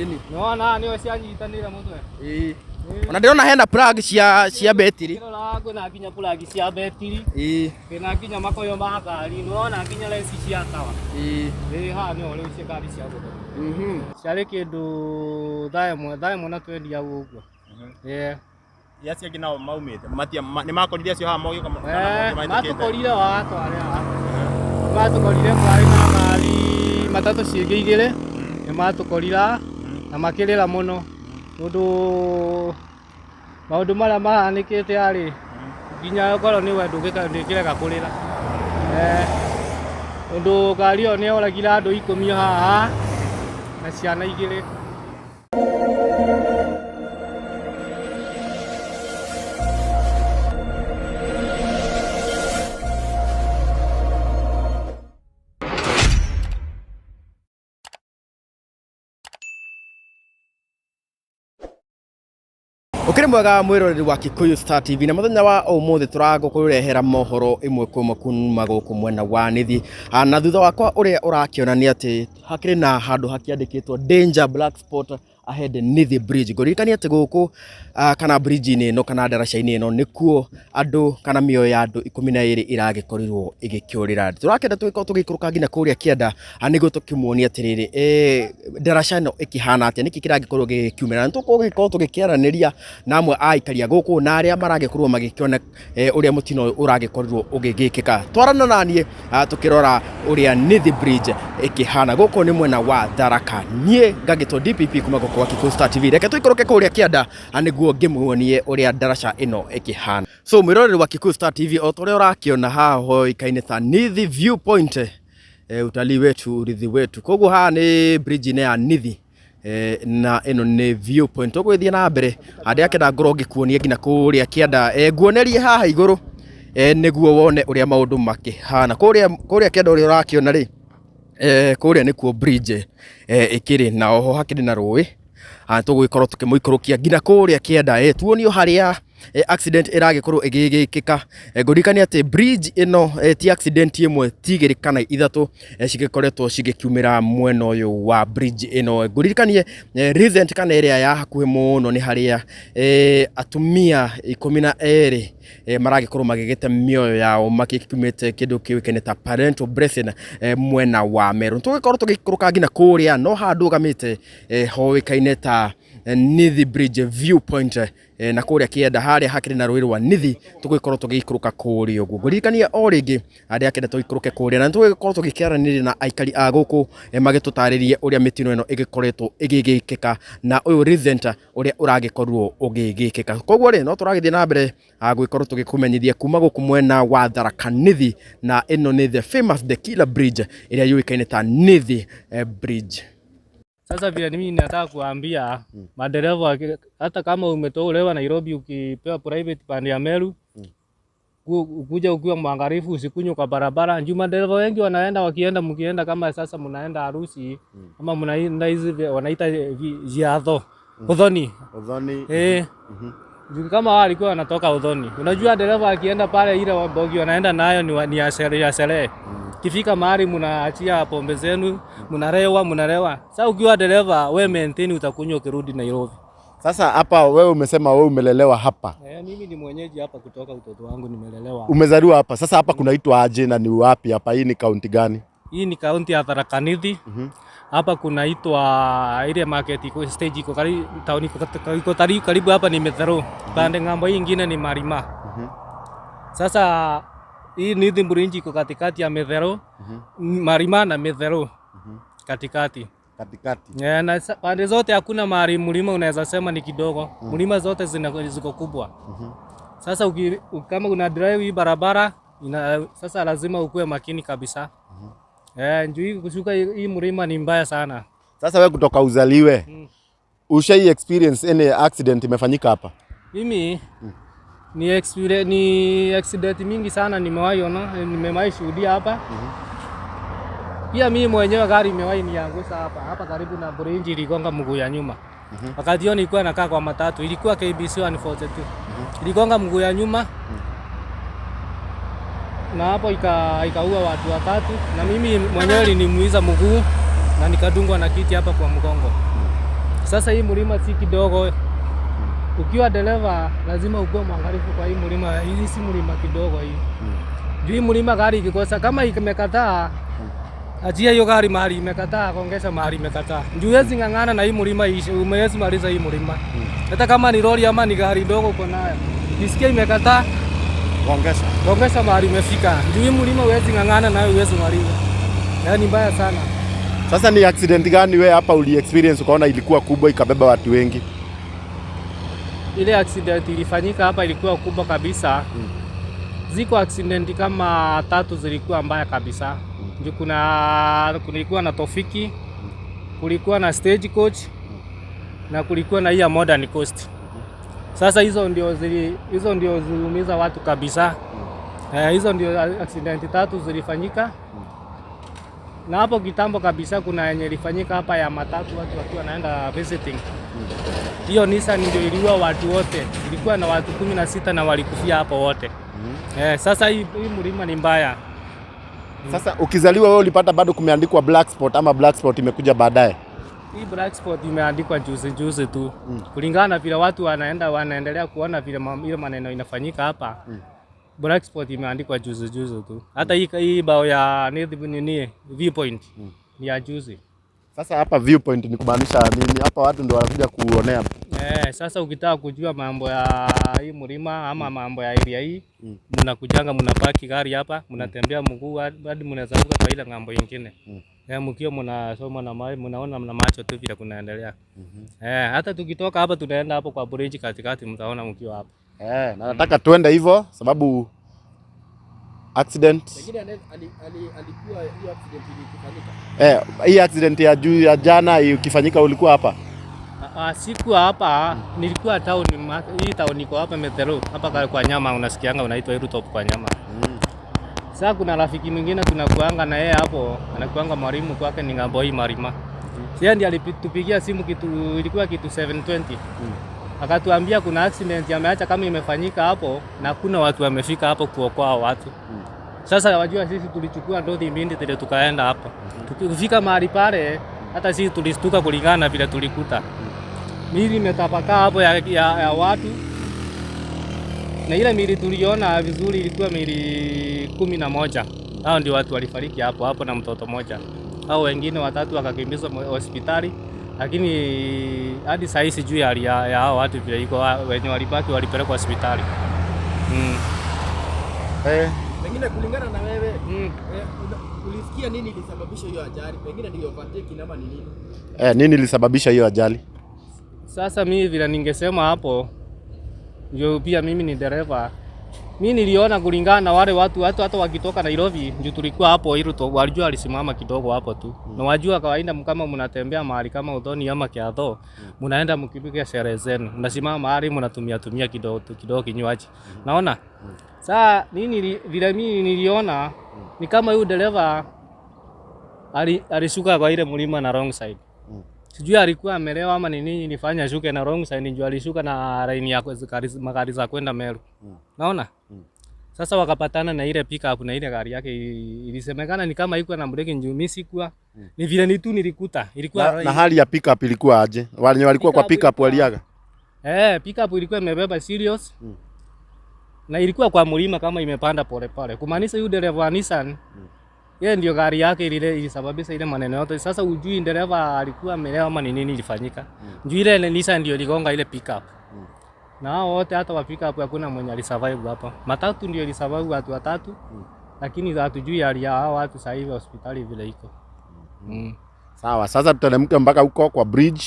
Ĩni. Nĩwona nĩo cianyitanĩire mũtwe. Ĩĩ. Ona ndĩrona hena plug cia betiri. Kĩrora kwĩna nginya plug cia betiri. Ĩĩ. Kwĩna nginya makoyo ma ngari, nĩwona nginya leci cia tawa. Ĩĩ. Ĩĩ haha nĩho rĩu cia ngari cia gũthoma. Ciarĩ kĩndũ thaa ĩmwe na twendi hau ũguo. Ĩĩ. Iria acio angĩ nao maumĩte matia nĩ makorire acio haha mogĩũka Eh, matũkorire watware haha matũkorire kwarĩ na ngari matatũ ciĩngĩ igĩrĩ nĩ matũkorire na makĩrĩra mũno tondũ maũndũ marĩa mahanĩkĩte arĩ nginya okorwo nĩ we ndũngĩkĩrega kũrĩra. Eh, tondũ ngari ĩyo nĩ yoragire andũ 10 haha na ciana 2. Ũkĩrĩ mwega mwĩroreri wa Kikuyu Star TV, na mũthenya wa ũmũthĩ tũragũkũrehera mohoro ĩmwe kwa ĩmwe kuma gũkũ mwena wa Nithi. Na thutha wakwa ũrĩa ũrakĩona nĩ atĩ hakĩrĩ na handũ hakĩandĩkĩtwo danger black spot ahead Nithi Bridge. Ngũririkania atĩ gũkũ kana bridge-inĩ ĩno kana ndaraca-inĩ ĩno nĩkuo andũ kana mĩoyo ya andũ 12 ĩragĩkorirwo ĩgĩkĩũrĩra. Tũrakĩenda tũgĩkorwo tũgĩikũrũka nginya kũrĩa kĩanda nĩguo tũkĩmuonie atĩrĩrĩ, ndaraca ĩno ĩkĩhana atĩa, nĩkĩ kĩragĩkorwo gĩgĩkiumĩra. Na tũgũgĩkorwo tũgĩkĩaranĩria na amwe a aikari a gũkũ na arĩa maragĩkorwo magĩkĩona ũrĩa mũtino ũyũ ũragĩkorirwo ũgĩgĩkĩka. Twarana na niĩ tũkĩrora ũrĩa Nithi Bridge ĩkĩhana. Gũkũ nĩ mwena wa Tharaka. Niĩ ngagĩtwo DPP kuma gũkũ gwa Kikuyu Star TV. Reke tũikũrũke kũrĩa kĩanda nĩguo ngĩmuonie ũrĩa ndaraca ĩno ĩkĩhana. So mwĩroreri wa Kikuyu Star TV, o ta ũrĩa ũrakĩona haha hoĩkaine ta Nithi View Point, utalii wetu urithi wetu. Koguo haha nĩ bridge-inĩ ya Nithi, na ĩno nĩ view point. Tũgũgĩthiĩ na mbere handĩ akĩenda ngorwo ngĩkuonia nginya kũrĩa kĩanda, nguonerie haha igũrũ, nĩguo wone ũrĩa maũndũ makĩhana kũrĩa kĩanda ũrĩa ũrakĩona rĩ, kũrĩa nĩkuo bridge ĩkĩrĩ, na oho hakĩrĩ na rũĩ. Tũgũgĩkorwo tũkĩmũikũrũkia nginya kũrĩa kĩanda, tuonio harĩa accident ĩragĩkorwo ĩgĩgĩkĩka. Ngũririkania atĩ bridge ĩno, ti accident ĩmwe, ti igĩrĩ kana ithatũ cigĩkoretwo cigĩkiumĩra mwena ũyũ wa bridge ĩno. Ngũririkanie recent kana ĩrĩa ya hakuhĩ mũno nĩ harĩa atumia 12 maragĩkorwo magĩgĩte mĩoyo yao makĩkumĩte kĩndũ kĩũĩkaine ta parental blessing, mwena wa Meru. Tũgĩkorwo tũgĩikũrũka nginya kũrĩa, no haha ndũgamĩte hoĩkaine ta Nithi Bridge View Point, na kũrĩa kĩanda harĩa hakĩrĩ na rũĩ rwa Nithi tũgũgĩkorwo tũgĩikũrũka kũrĩa ũguo. Ngũririkania o rĩngĩ arĩa akĩenda tũikũrũke kũrĩa na tũgũgĩkorwo tũgĩkĩaranĩria na aikari a gũkũ, magĩtũtarĩrie ũrĩa mĩtino ĩno ĩgĩkoretwo ĩgĩgĩkĩka na ũyũ recent ũrĩa ũragĩkorirwo ũgĩgĩkĩka. Koguo rĩ, no tũragĩthiĩ na mbere gũgĩkorwo tũgĩkũmenyithia kuma gũkũ mwena wa Tharaka Nithi, na ĩno nĩ the famous the Killer Bridge ĩrĩa yũĩkaine ta Nithi Bridge. Sasa vile mimi nataka kuambia madereva, hata kama umetolewa Nairobi ukipewa private pande ya Meru, kuja ukiwa mwangalifu, usikunywe kwa barabara. Juu madereva wengi wanaenda wakienda, mkienda kama sasa mnaenda harusi ama mnaenda hizi wanaita ziatho uthoni. Uthoni. Eh. Juu kama wao walikuwa wanatoka uthoni. Unajua dereva akienda pale ile bogi wanaenda nayo ni ya sherehe ya sherehe. Kifika mahali mnaachia pombe zenu, mnarewa mnarewa. Sasa ukiwa dereva we maintain, utakunywa ukirudi Nairobi. Sasa hapa wewe umesema wewe umelelewa hapa. Eh, mimi ni mwenyeji hapa kutoka utoto wangu nimelelewa. Umezaliwa hapa. Sasa hapa kunaitwa aje na ni wapi hapa? Hii ni kaunti gani? Hii ni kaunti ya Tharaka Nithi. Hapa kunaitwa ile market iko stage iko karibu town iko karibu hapa ni Methero. Pande ng'ambo hii ingine ni Marima. Sasa hii Nithi Bridge iko katikati ya Methero, Marima na Methero. Katikati. Katikati. Yeah, na pande zote hakuna mahali mlima unaweza sema ni kidogo. Mlima zote ziko kubwa. Sasa kama una drive hii barabara sasa lazima ukuwe makini kabisa. Eh, njoo hii kushuka hii mlima ni mbaya sana. Sasa wewe kutoka uzaliwe, ushai experience any accident imefanyika hapa? Mimi ni experience, ni accident mingi sana nimewahi ona, nimewahi shuhudia hapa. Pia mimi mwenyewe gari imewahi niangusha hapa hapa karibu na bridge, iligonga mguu ya nyuma. Wakati hiyo nilikuwa nakaa kwa matatu, ilikuwa KBC 142. Iligonga mguu ya nyuma. Na hapo ikaua watu watatu na mimi mwenyewe ilinimuiza mguu na nikadungwa na kiti hapa kwa mgongo. Sasa hii mlima si kidogo. Ukiwa dereva lazima ukuwe mwangalifu kwa hii mlima. Hii si mlima kidogo hii. Juu hii mlima gari ikikosa kama imekataa, achia hiyo gari mahali imekataa, kuongeza mahali imekataa. Juu huwezi ng'ang'ana na hii mlima ishe, umewezi maliza hii mlima. Hata kama ni lori ama ni gari ndogo uko nayo. Isikie imekataa, Ongeza. ongeza mahali imefika. Juu hii mlima huwezi ng'ang'ana nayo, huwezi maliza. Yaani mbaya sana. Sasa ni accident gani we hapa uli experience ukaona ilikuwa kubwa ikabeba watu wengi? Ile accident ilifanyika hapa ilikuwa kubwa kabisa. Ziko accident kama tatu zilikuwa mbaya kabisa. Juu kulikuwa na Tofiki, kulikuwa na Stagecoach na kulikuwa na hii ya Modern Coast. Sasa hizo ndio ziliumiza watu kabisa. Hizo ndio accident tatu zilifanyika. Na hapo kitambo kabisa kuna yenye ilifanyika hapa ya matatu, watu wakiwa wanaenda visiting. Hiyo Nissan ndio iliua watu wote, ilikuwa na watu 16 na walikufia hapo wote. Sasa hii mlima ni mbaya. Sasa ukizaliwa wewe ulipata bado kumeandikwa black spot ama black spot imekuja baadaye? Hii black spot imeandikwa juzi juzi tu, kulingana na vile watu wanaendelea kuona vile ile maneno inafanyika hapa. Black spot imeandikwa juzi juzi tu. Hata hii bao ya nini viewpoint ni ya juzi. Sasa hapa viewpoint ni kumaanisha nini? Hapa watu ndio wanakuja kuonea. Sasa ukitaka kujua mambo ya hii mlima ama mambo ya area hii, mnakujanga mnapaki gari hapa, mnatembea mguu hadi mnaweza kwa ile ng'ambo nyingine. Mkiwa mnasoma na mnaona na macho tu vile kunaendelea. Hata tukitoka hapa tunaenda hapo kwa bridge katikati, mtaona mkiwa hapa. Na nataka tuende hivyo sababu accident. Pengine alikuwa hiyo accident ilifanyika. Hii accident ya juu ya jana ikifanyika ulikuwa hapa? Sikuwa hapa, nilikuwa town, hii town iko hapa Metero, hapa kwa nyama unasikianga unaitwa Hilltop kwa nyama. Sasa kuna rafiki mwingine tunakuanga na yeye hapo, anakuanga mwalimu kwake ni ng'ambo hii Marima. Yeye ndiye alitupigia simu kitu ilikuwa kitu 7:20. Akatuambia kuna accident ameacha kama imefanyika hapo na kuna watu wamefika hapo kuokoa watu. Sasa wajua sisi tulichukua ndothi mbili tile tukaenda hapo. Tukifika mahali pale hata sisi tulistuka kulingana na vile tulikuta. Miili imetapakaa hapo ya watu. Na ile miili tuliona vizuri ilikuwa miili 11. Hao ndio watu walifariki hapo hapo na mtoto mmoja. Hao wengine watatu wakakimbizwa hospitali, lakini hadi saa hii sijui hali ya hao watu vile iko, wenye walibaki walipelekwa hospitali. Pengine kulingana na wewe, ulisikia nini ilisababisha hiyo ajali? Pengine ni overtaking ama ni nini? Nini ilisababisha hiyo ajali? Sasa mimi vile ningesema hapo, ndio pia mimi ni dereva. Mimi niliona kulingana na wale watu hata wakitoka Nairobi, ndio tulikuwa hapo Hilltop, walijua walisimama kidogo hapo tu. Na wajua kawaida kama mnatembea mahali kama Uthoni ama Kiatho, mnaenda mkipiga sherehe zenu. Mnasimama mahali mnatumia tumia kidogo tu kidogo kinywaji. Naona? Sasa nini vile mimi niliona ni kama huyu dereva alishuka kwa ile mlima na wrong side. Sijui alikuwa amelewa ama ni nini ilifanya ashuke na wrong side, ndio alishuka na line ya magari za kwenda Meru. Naona? Sasa wakapatana na ile pickup na ile gari yake ilisemekana ni kama iko na breki njoo mimi sikuwa. Ni vile ni tu nilikuta. Ilikuwa Na hali ya pickup ilikuwa aje? Wale walikuwa kwa Pickup pickup waliaga? Pickup ilikuwa imebeba serious. Na ilikuwa kwa mlima kama imepanda pole pole. Kumaanisha yule dereva wa Nissan yeye ndio gari yake ile ilisababisha ile maneno yote. Sasa ujui dereva alikuwa amelewa ama ni nini ilifanyika. Njui ile Nissan ndio iligonga ile pickup. Na hao wote hata wa pickup hakuna mwenye alisurvive hapa. Matatu ndio ilisurvive watu watatu. Lakini hatujui hali ya hao watu sasa hivi hospitali vile iko. Sawa, sasa tuteremke mpaka huko kwa bridge.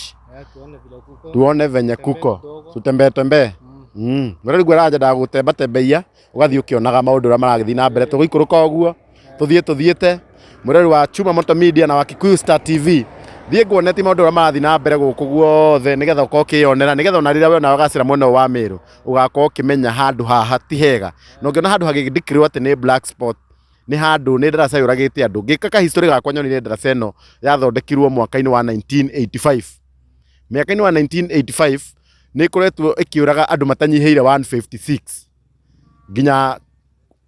Tuone vile kuko. Tuone venye Tutembee kuko. kidogo. Tutembee tembee. Mwĩrori ngwĩra nyendaga gũtemba tembeia ũgathiĩ ũkĩonaga maũndũ ũrĩa maragĩthiĩ na mbere tũgũikũrũka ũguo tũthiĩ tũthiĩte. Mwĩrori wa Chuma Moto Media na wa Kikuyu Star TV, thiĩ nguonetie maũndũ ũrĩa marathiĩ na mbere gũkũ guothe nĩgetha ũkorwo ũkĩyonera, nĩgetha ona rĩrĩa we onawe ũgacĩra mwena ũyũ wa Meru ũgakorwo ũkĩmenya handũ haha ti hega. Na ũngĩona handũ hagĩndĩkĩrwo atĩ nĩ black spot, nĩ handũ nĩ ndaraca yũragĩte andũ. Ngĩka ka history gakwa nyonire ndaraca ĩno yathondekirwo mwaka-inĩ wa 1985. Mĩaka-inĩ wa 1985 nĩ ĩkoretwo ĩkĩũraga andũ matanyihĩire 156 nginya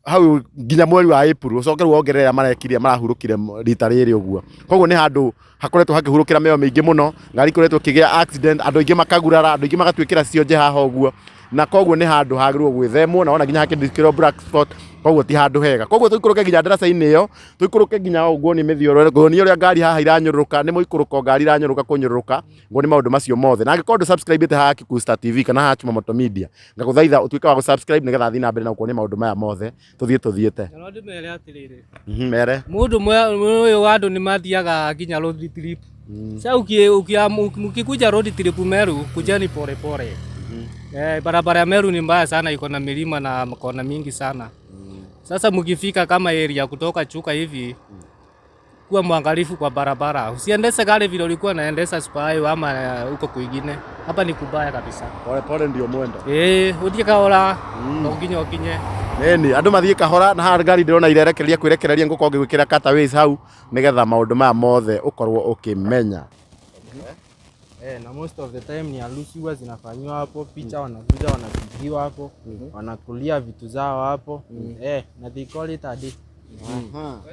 Hau nginya mweri wa April ucoke rĩu wongerere ĩrĩa marekire marahurũkire rita rĩrĩ ũguo. Koguo nĩ handũ hakoretwo hakĩhurũkĩra mĩoyo mĩingĩ mũno, ngari ikoretwo ikĩgĩa accident, andũ aingĩ makagurara, andũ aingĩ magatuĩkĩra cionje haha ũguo, na koguo nĩ handũ hagĩrĩirwo gwĩthemwo, na wona nginya hakĩndĩkĩrwo black spot, koguo ti handũ hega. Koguo tũikũrũke nginya ndaraca-inĩ ĩyo, tũikũrũke nginya ũguo nĩ mĩthiũrũre, nguonie ũrĩa ngari haha iranyũrũrũka, nĩ mũikũrũko ngari iranyũrũrũka kũnyũrũrũka, nguonie maũndũ macio mothe. Na angĩkorwo ndũ subscribe ĩte haha Kikuyu Star TV kana haha Chuma Moto Media, ngagũthaitha ũtuĩke wa gũ-subscribe nĩgetha thiĩ na mbere na gũkuonia maũndũ maya mothe tũthiĩ tũthiĩte. Na no ndĩmere atĩrĩrĩ. Mere. Mũndũ ũyũ andũ nĩ mathiaga nginya road trip. Sasa mkikuja road trip Meru, kujeni pole pole. Eh, barabara ya Meru ni mbaya sana, iko na milima na kona mingi sana. Sasa mkifika kama area kutoka Chuka hivi, kuwa mwangalifu kwa barabara. Usiendeshe gari vile ulikuwa unaendesha Super ama huko kwingine. Hapa ni kubaya kabisa. Pole pole ndio mwendo. Eh, uthie kahora no nginya ukinye. Nĩni andũ mathiĩ kahora na haha ngari ndĩrona irerekereria kwĩrekereria ngũkorwo ngĩgwĩkĩra cutaways hau nĩgetha maũndũ maya mothe ũkorwo ũkĩmenya. Eh, na most of the time ni harusi huwa zinafanyiwa hapo, picha wanakuja wanapigiwa hapo, wanakulia vitu zao hapo. Eh, na they call it a day.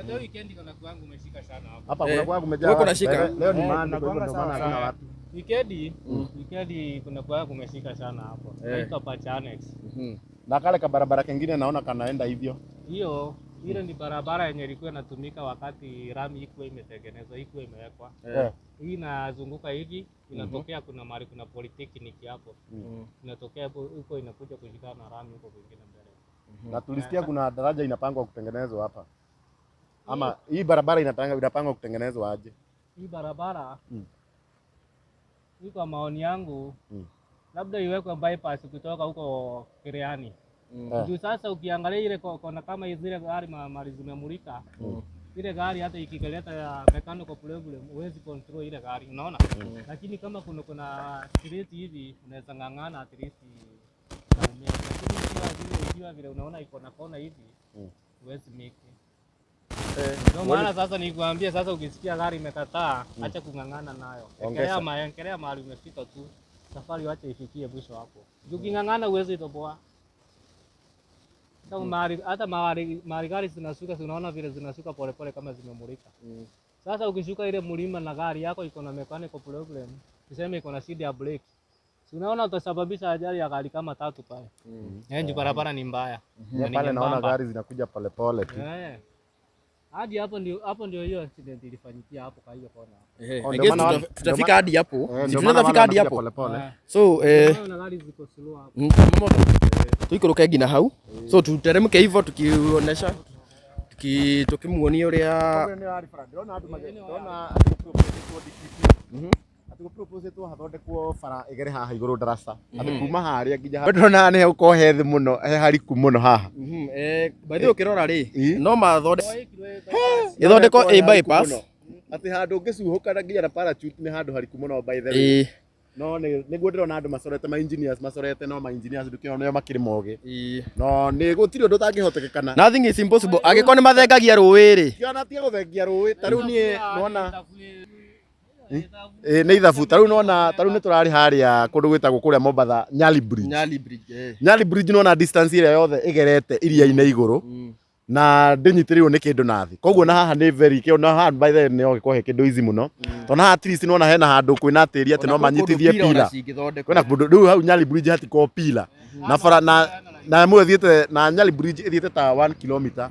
Wewe weekend kuna kwangu umeshika sana hapo. Hapa kuna kwa kumejaa Wewe kuna watu. shika? Leo ni Eh, Monday, kwa hivyo kunakuanga ndio maana sawa hakuna sana. watu. Weekend kuna kwa kumeshika sana hapo. Naitwa Pacha Annex. Na kale kabarabara kengine naona kanaenda hivyo. Hiyo ile ni barabara yenye ilikuwa inatumika wakati rami ikuwa imetengenezwa, ikuwa imewekwa. Hii inazunguka hivi inatokea, kuna mahali kuna polytechnic hapo. Inatokea hapo huko inakuja kushikana na rami huko kwingine mbele. Na tulisikia kuna daraja inapangwa kutengenezwa hapa. Ama hii barabara inapangwa kutengenezwa aje? Hii barabara hii kwa maoni yangu labda iwekwe bypass kutoka huko Kireani. Juu sasa ukiangalia ile kona kama zile gari mali zimemulika, ile gari hata ikileta ya mechanical problem huwezi control ile gari, unaona? Lakini kama kuna street hivi unaweza ng'ang'ana at least na umeme. Lakini ikiwa vile unaona iko na kona hivi huwezi make. Ndio maana sasa nikuambia sasa, ukisikia gari imekataa, acha kung'ang'ana nayo. Ongeza. Ekelea mahali umefika tu, safari wacha ifikie mwisho hapo. Juu uking'ang'ana huwezi toboa. Sasa mahali hata mahali gari zinashuka, si unaona vile zinashuka polepole kama zimemulika. Sasa ukishuka ile mlima na gari yako iko na mechanical problem, tuseme iko na shida ya brake, si unaona utasababisha ajali ya gari kama tatu pale. Juu barabara ni mbaya. Na ni Pale naona nyembamba. gari zinakuja polepole tu. Eh. Hadi hapo ndio hiyo accident ilifanyikia hapo kwa hiyo kona. Oh, I ndio guess maana tutafika hadi hapo. Eh, Si ndio tunaweza maana fika hadi wale hapo. wanakuja polepole. So Unaona gari ziko slow hapo. Tuikũrũke nginya hau, so tuteremke hivyo tukionyesha tukimuonia ũrĩa. Ndĩrona atĩ gũproposetwo hathondekwo bara ĩgere haha igũrũ ndaraca, atĩ kuma harĩa nginya haha. Ndĩrona haha nĩ hegũkorwo he thĩ mũno, he hariku mũno haha. By the way, ũkĩrora rĩ, no mathonde Ĩthondekwo ĩthondekwo ĩ bypass. Atĩ handũ ũngĩcuhũka na nginya na parachute nĩ handũ hariku mũno by the way. No nĩguo ndĩrona andũ macorete, ma engineers macorete, no ma engineers ndũkĩona nĩo makĩrĩ mogĩ. No nĩ gũtirĩ ũndũ ũtangĩhotekekana. Nothing is impossible angĩkorwo nĩ mathengagia rũĩ rĩ. Kĩona tiga gũthengia rũĩ ta rĩu niĩ nona nĩ ithabu ta rĩu nona ta rĩu nĩ tũrarĩ harĩa kũndũ gwĩtagwo kũrĩa Mombatha Nyali Bridge. Nyali Bridge, eh. Nyali Bridge nona distance ĩrĩa yothe ĩgerete iria-inĩ igũrũ na ndĩnyitĩrĩirwo nĩ kĩndũ na thĩ, koguo na haha nĩ very kĩo na haha by the way nĩ gĩkorwo he kĩndũ easy mũno tondũ na haha at least nĩwona hena handũ kwĩna tĩri atĩ no manyitithie pila kwĩna kũndũ rĩu hau Nyali Bridge hatikorwo pila na bara na ĩmwe ĩthiĩte na Nyali Bridge ĩthiĩte ta 1 kilometer.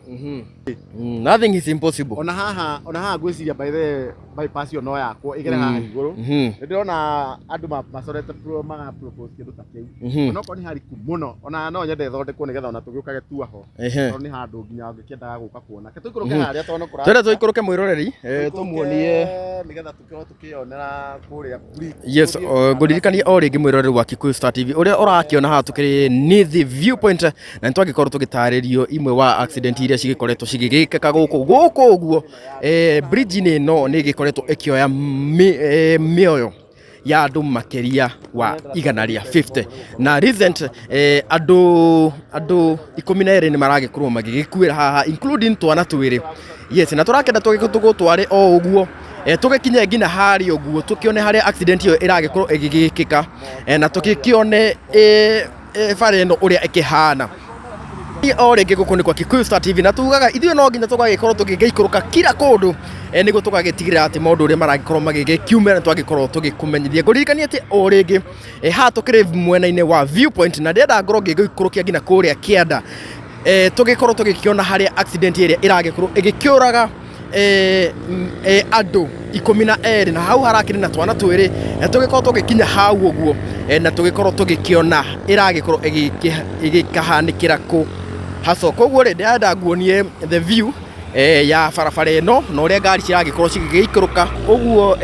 Nothing is impossible. Ona haha ngwĩciria by the bypass ĩyo no yakwo ĩgere haha igũrũ. Nĩ ndĩrona andũ macorete maga propose kĩndũ ta kĩu, onokorwo nĩ hariku mũno, ona no nyende ĩthondekwo nĩgetha ona tũgĩũkage tuaho tondũ nĩ handũ nginya ũngĩkĩendaga gũka kuona. Reke tũikũrũke harĩa tondũ nĩ kũra Twende tũikũrũke mwĩroreri, tũmuonie nĩgetha tũkorwo tũkĩyonera kũrĩa bridge. Yes, ngũririkania o rĩngĩ mwĩroreri wa Kikuyu Star TV ũrĩa ũrakĩona haha tũkĩrĩ Nithi Viewpoint, na nĩtwagĩkorwo tũgĩtarĩrio imwe wa accident iria cigĩkoretwo cigĩgĩkĩka gũkũ ũguo. Bridge-inĩ ĩno nĩ ĩgĩkoretwo ĩkĩoya mĩoyo ya andũ makĩria wa 150, na recent andũ 12 nĩ maragĩkorwo magĩgĩkuĩra haha, including twana twĩrĩ. Yes, na tũrakenda tũgũtware o ũguo, tũgĩkinye nginya harĩa ũguo tũkĩone harĩa accident ĩyo ĩragĩkorwo ĩgĩgĩkĩka, na tũgĩkĩone bara ĩno ũrĩa ĩkĩhana. O rĩngĩ gũkũ nĩ kwa Kikuyu Star TV, na tugaga ithuĩ no nginya tũgagĩkorwo tũgĩgĩikũrũka kila kũndũ, nĩguo tũgagĩtigĩrĩra atĩ maũndũ ũrĩa maragĩkorwo magĩgĩkiumĩra nĩ twagĩkorwo tũgĩkũmenyithia. Ngũririkanie atĩ o rĩngĩ, haha tũkĩrĩ mwena-inĩ wa Viewpoint, na ndĩrenda ngorwo ngĩgũikũrũkia nginya kũrĩa kĩanda, tũgĩkorwo tũgĩkĩona harĩa accident ĩrĩa ĩragĩkorwo ĩgĩkĩũraga andũ 12, na hau harakĩrĩ na twana twĩrĩ, na tũgĩkorwo tũgĩkinya hau ũguo, na tũgĩkorwo tũgĩkĩona ĩragĩkorwo ĩgĩkahanĩkĩra kũ haco. Koguo rĩ, ndĩrenda nguonie the view ya barabara ĩno na ũrĩa ngari ciragĩkorwo cigĩgĩikũrũka ũguo.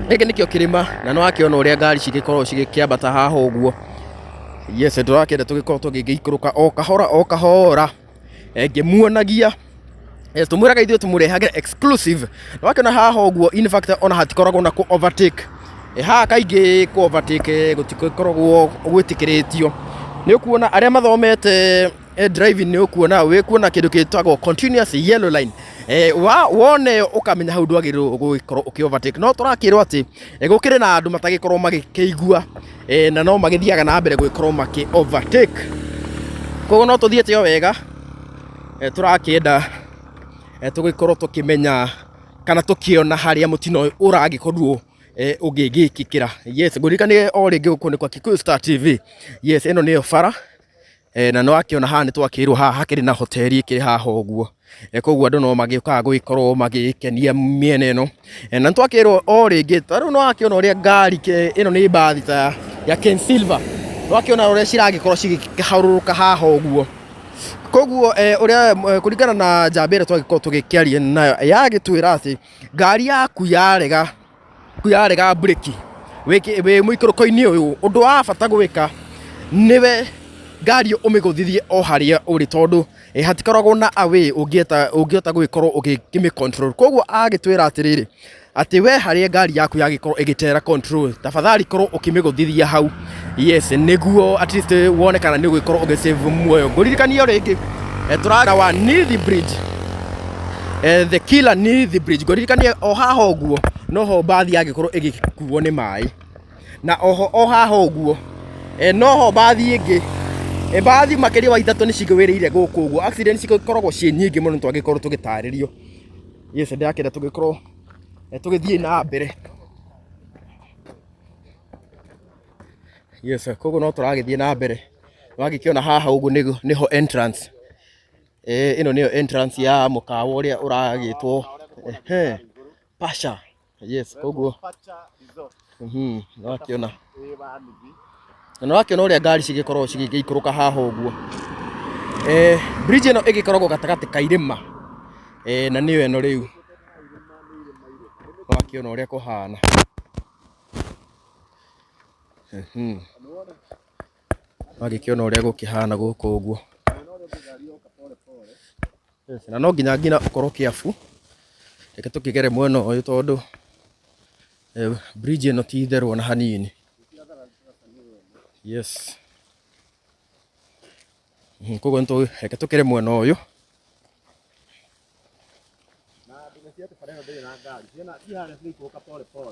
Gĩkĩ nĩkĩo kĩrĩma, na nĩ wakĩona ũrĩa ngari cigĩkoragwo cigĩkĩambata haha ũguo. Yes, tũrakĩenda tũgĩkorwo tũgĩgĩikũrũka o kahora o kahora, ngĩmuonagia. Yes, tũmwĩraga ithuĩ tũmũrehagĩra exclusive. Na wakĩona haha ũguo, in fact ona hatikoragwo na kũ overtake. Haha kaingĩ kũ overtake gũtikoragwo gwĩtĩkĩrĩtio. Nĩ ũkuona arĩa mathomete driving, nĩ ũkuona wĩkuona kĩndũ gĩtagwo continuous yellow line. Wona ĩyo ũkamenya hau ndwagĩrĩirwo gũgĩkorwo ũkĩ overtake. No tũrakĩrwo atĩ gũkĩrĩ na andũ matagĩkorwo magĩkĩigua, na no magĩthiaga na mbere gũgĩkorwo makĩ overtake. Koguo no tũthiĩte o wega, tũrakĩenda tũgĩkorwo tũkĩmenya kana tũkĩona harĩa mũtino ũyũ ũragĩkorirwo ũgĩgĩkĩkĩra. Yes, ngũririkanie o rĩngĩ gũkũ nĩ kwa Kikuyu Star TV. Yes, ĩno nĩyo bara, na nĩ wakĩona haha nĩ twakĩrwo haha hakĩrĩ na hoteli ĩkĩrĩ haha ũguo. Koguo andũ no magĩũkaga gũgĩkorwo magĩkenia mĩena ĩno. Na nĩ twakĩrwo o rĩngĩ, ta rĩu nĩ wakĩona ũrĩa ngari ĩno nĩ mbathi ta ya Ken Silver. Nĩ wakĩona ũrĩa ciragĩkorwo cigĩharũrũka haha ũguo. Koguo ũrĩa kũringana na njamba ĩrĩa twagĩkorwo tũgĩkĩaria nayo, yagĩtwĩra atĩ ngari yaku yarega mburĩki wĩ mũikũrũko-inĩ ũyũ, ũndũ wa bata gwĩka nĩwe ngari ũmĩgũthithie o harĩa ũrĩ, tondũ hatikoragwo na a way ũngĩhota gũgĩkorwo ũgĩkĩmĩ control. Koguo agĩtwĩra atĩrĩrĩ, atĩ we harĩa ngari yaku yagĩkorwo ĩgĩtera control, tafadhali korwo ũkĩmĩgũthithia hau. Yes, nĩguo at least wone kana nĩ ũgũgĩkorwo ũgĩ save muoyo. Ngũririkanie o rĩngĩ, tũrara wa Nithi Bridge, the killer Nithi Bridge. Ngũririkanie o haha ũguo noho mbathi yagĩkorwo ĩgĩkuo nĩ maĩ, na oho o haha ũguo noho mbathi ĩngĩ, mbathi makĩria wa ithatũ nĩ cigwĩrĩire gũkũ ũguo. Accident cikoragwo ciĩ nyingĩ mũno, twagĩkorwo tũgĩtarĩrio. Yes, ndĩrakĩenda tũgĩkorwo tũgĩthiĩ na mbere. Yes, koguo no tũragĩthiĩ na mbere. Wagĩkĩona haha ũguo nĩho entrance. Ĩno nĩyo entrance ya mũkawa ũrĩa ũragĩtwo Pasha. Yes, koguo nĩwakĩona. Na nĩwakĩona ũrĩa ngari cigĩkoragwo cigĩgĩikũrũka haha ũguo. Bridge ĩno ĩgĩkoragwo gatagatĩ ka irĩma, na nĩyo ĩno rĩu. Nĩwakĩona ũrĩa kũhana. Wagĩkĩona ũrĩa gũkĩhana gũkũ ũguo. Yes, na no nginya ũkorwo careful. Reke tũkĩgere mwena ũyũ, tondũ bridge ĩno ti therũ ona hanini. Yes. Koguo reke tũkĩre mwena ũyũ.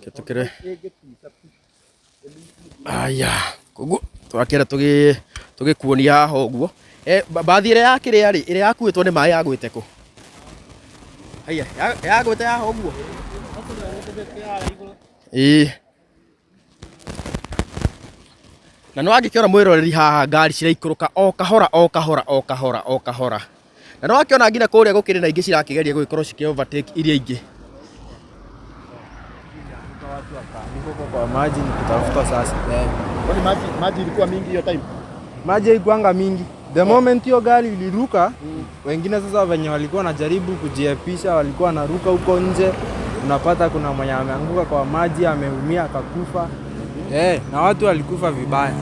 Reke tũkĩre. Aya, koguo tũrakĩenda tũgĩkuonia haha ũguo. Mbathi ĩrĩa ya kĩrĩa rĩ, ĩrĩa yakuĩtwo nĩ maĩ yagwĩte kũ? Haiya, yagwĩte haha ũguo? Ĩĩ. Na nĩ wangĩkĩona mwĩroreri haha ngari ciraikũrũka o kahora o kahora o kahora o kahora. Na nĩ wakĩona nginya kũrĩa gũkĩrĩ na ingĩ cirakĩgeria gũgĩkorwo cikĩ overtake iria ingĩ. Watu wakaanguka huko kwa maji ni kutafuta sasa. Kwani maji ilikuwa mingi hiyo time? Maji haikuanga mingi. The moment hiyo gari iliruka, wengine sasa venye walikuwa wanajaribu kujiepisha, walikuwa wanaruka huko nje, unapata kuna mwenye ameanguka kwa maji, ameumia akakufa. Na watu walikufa vibaya.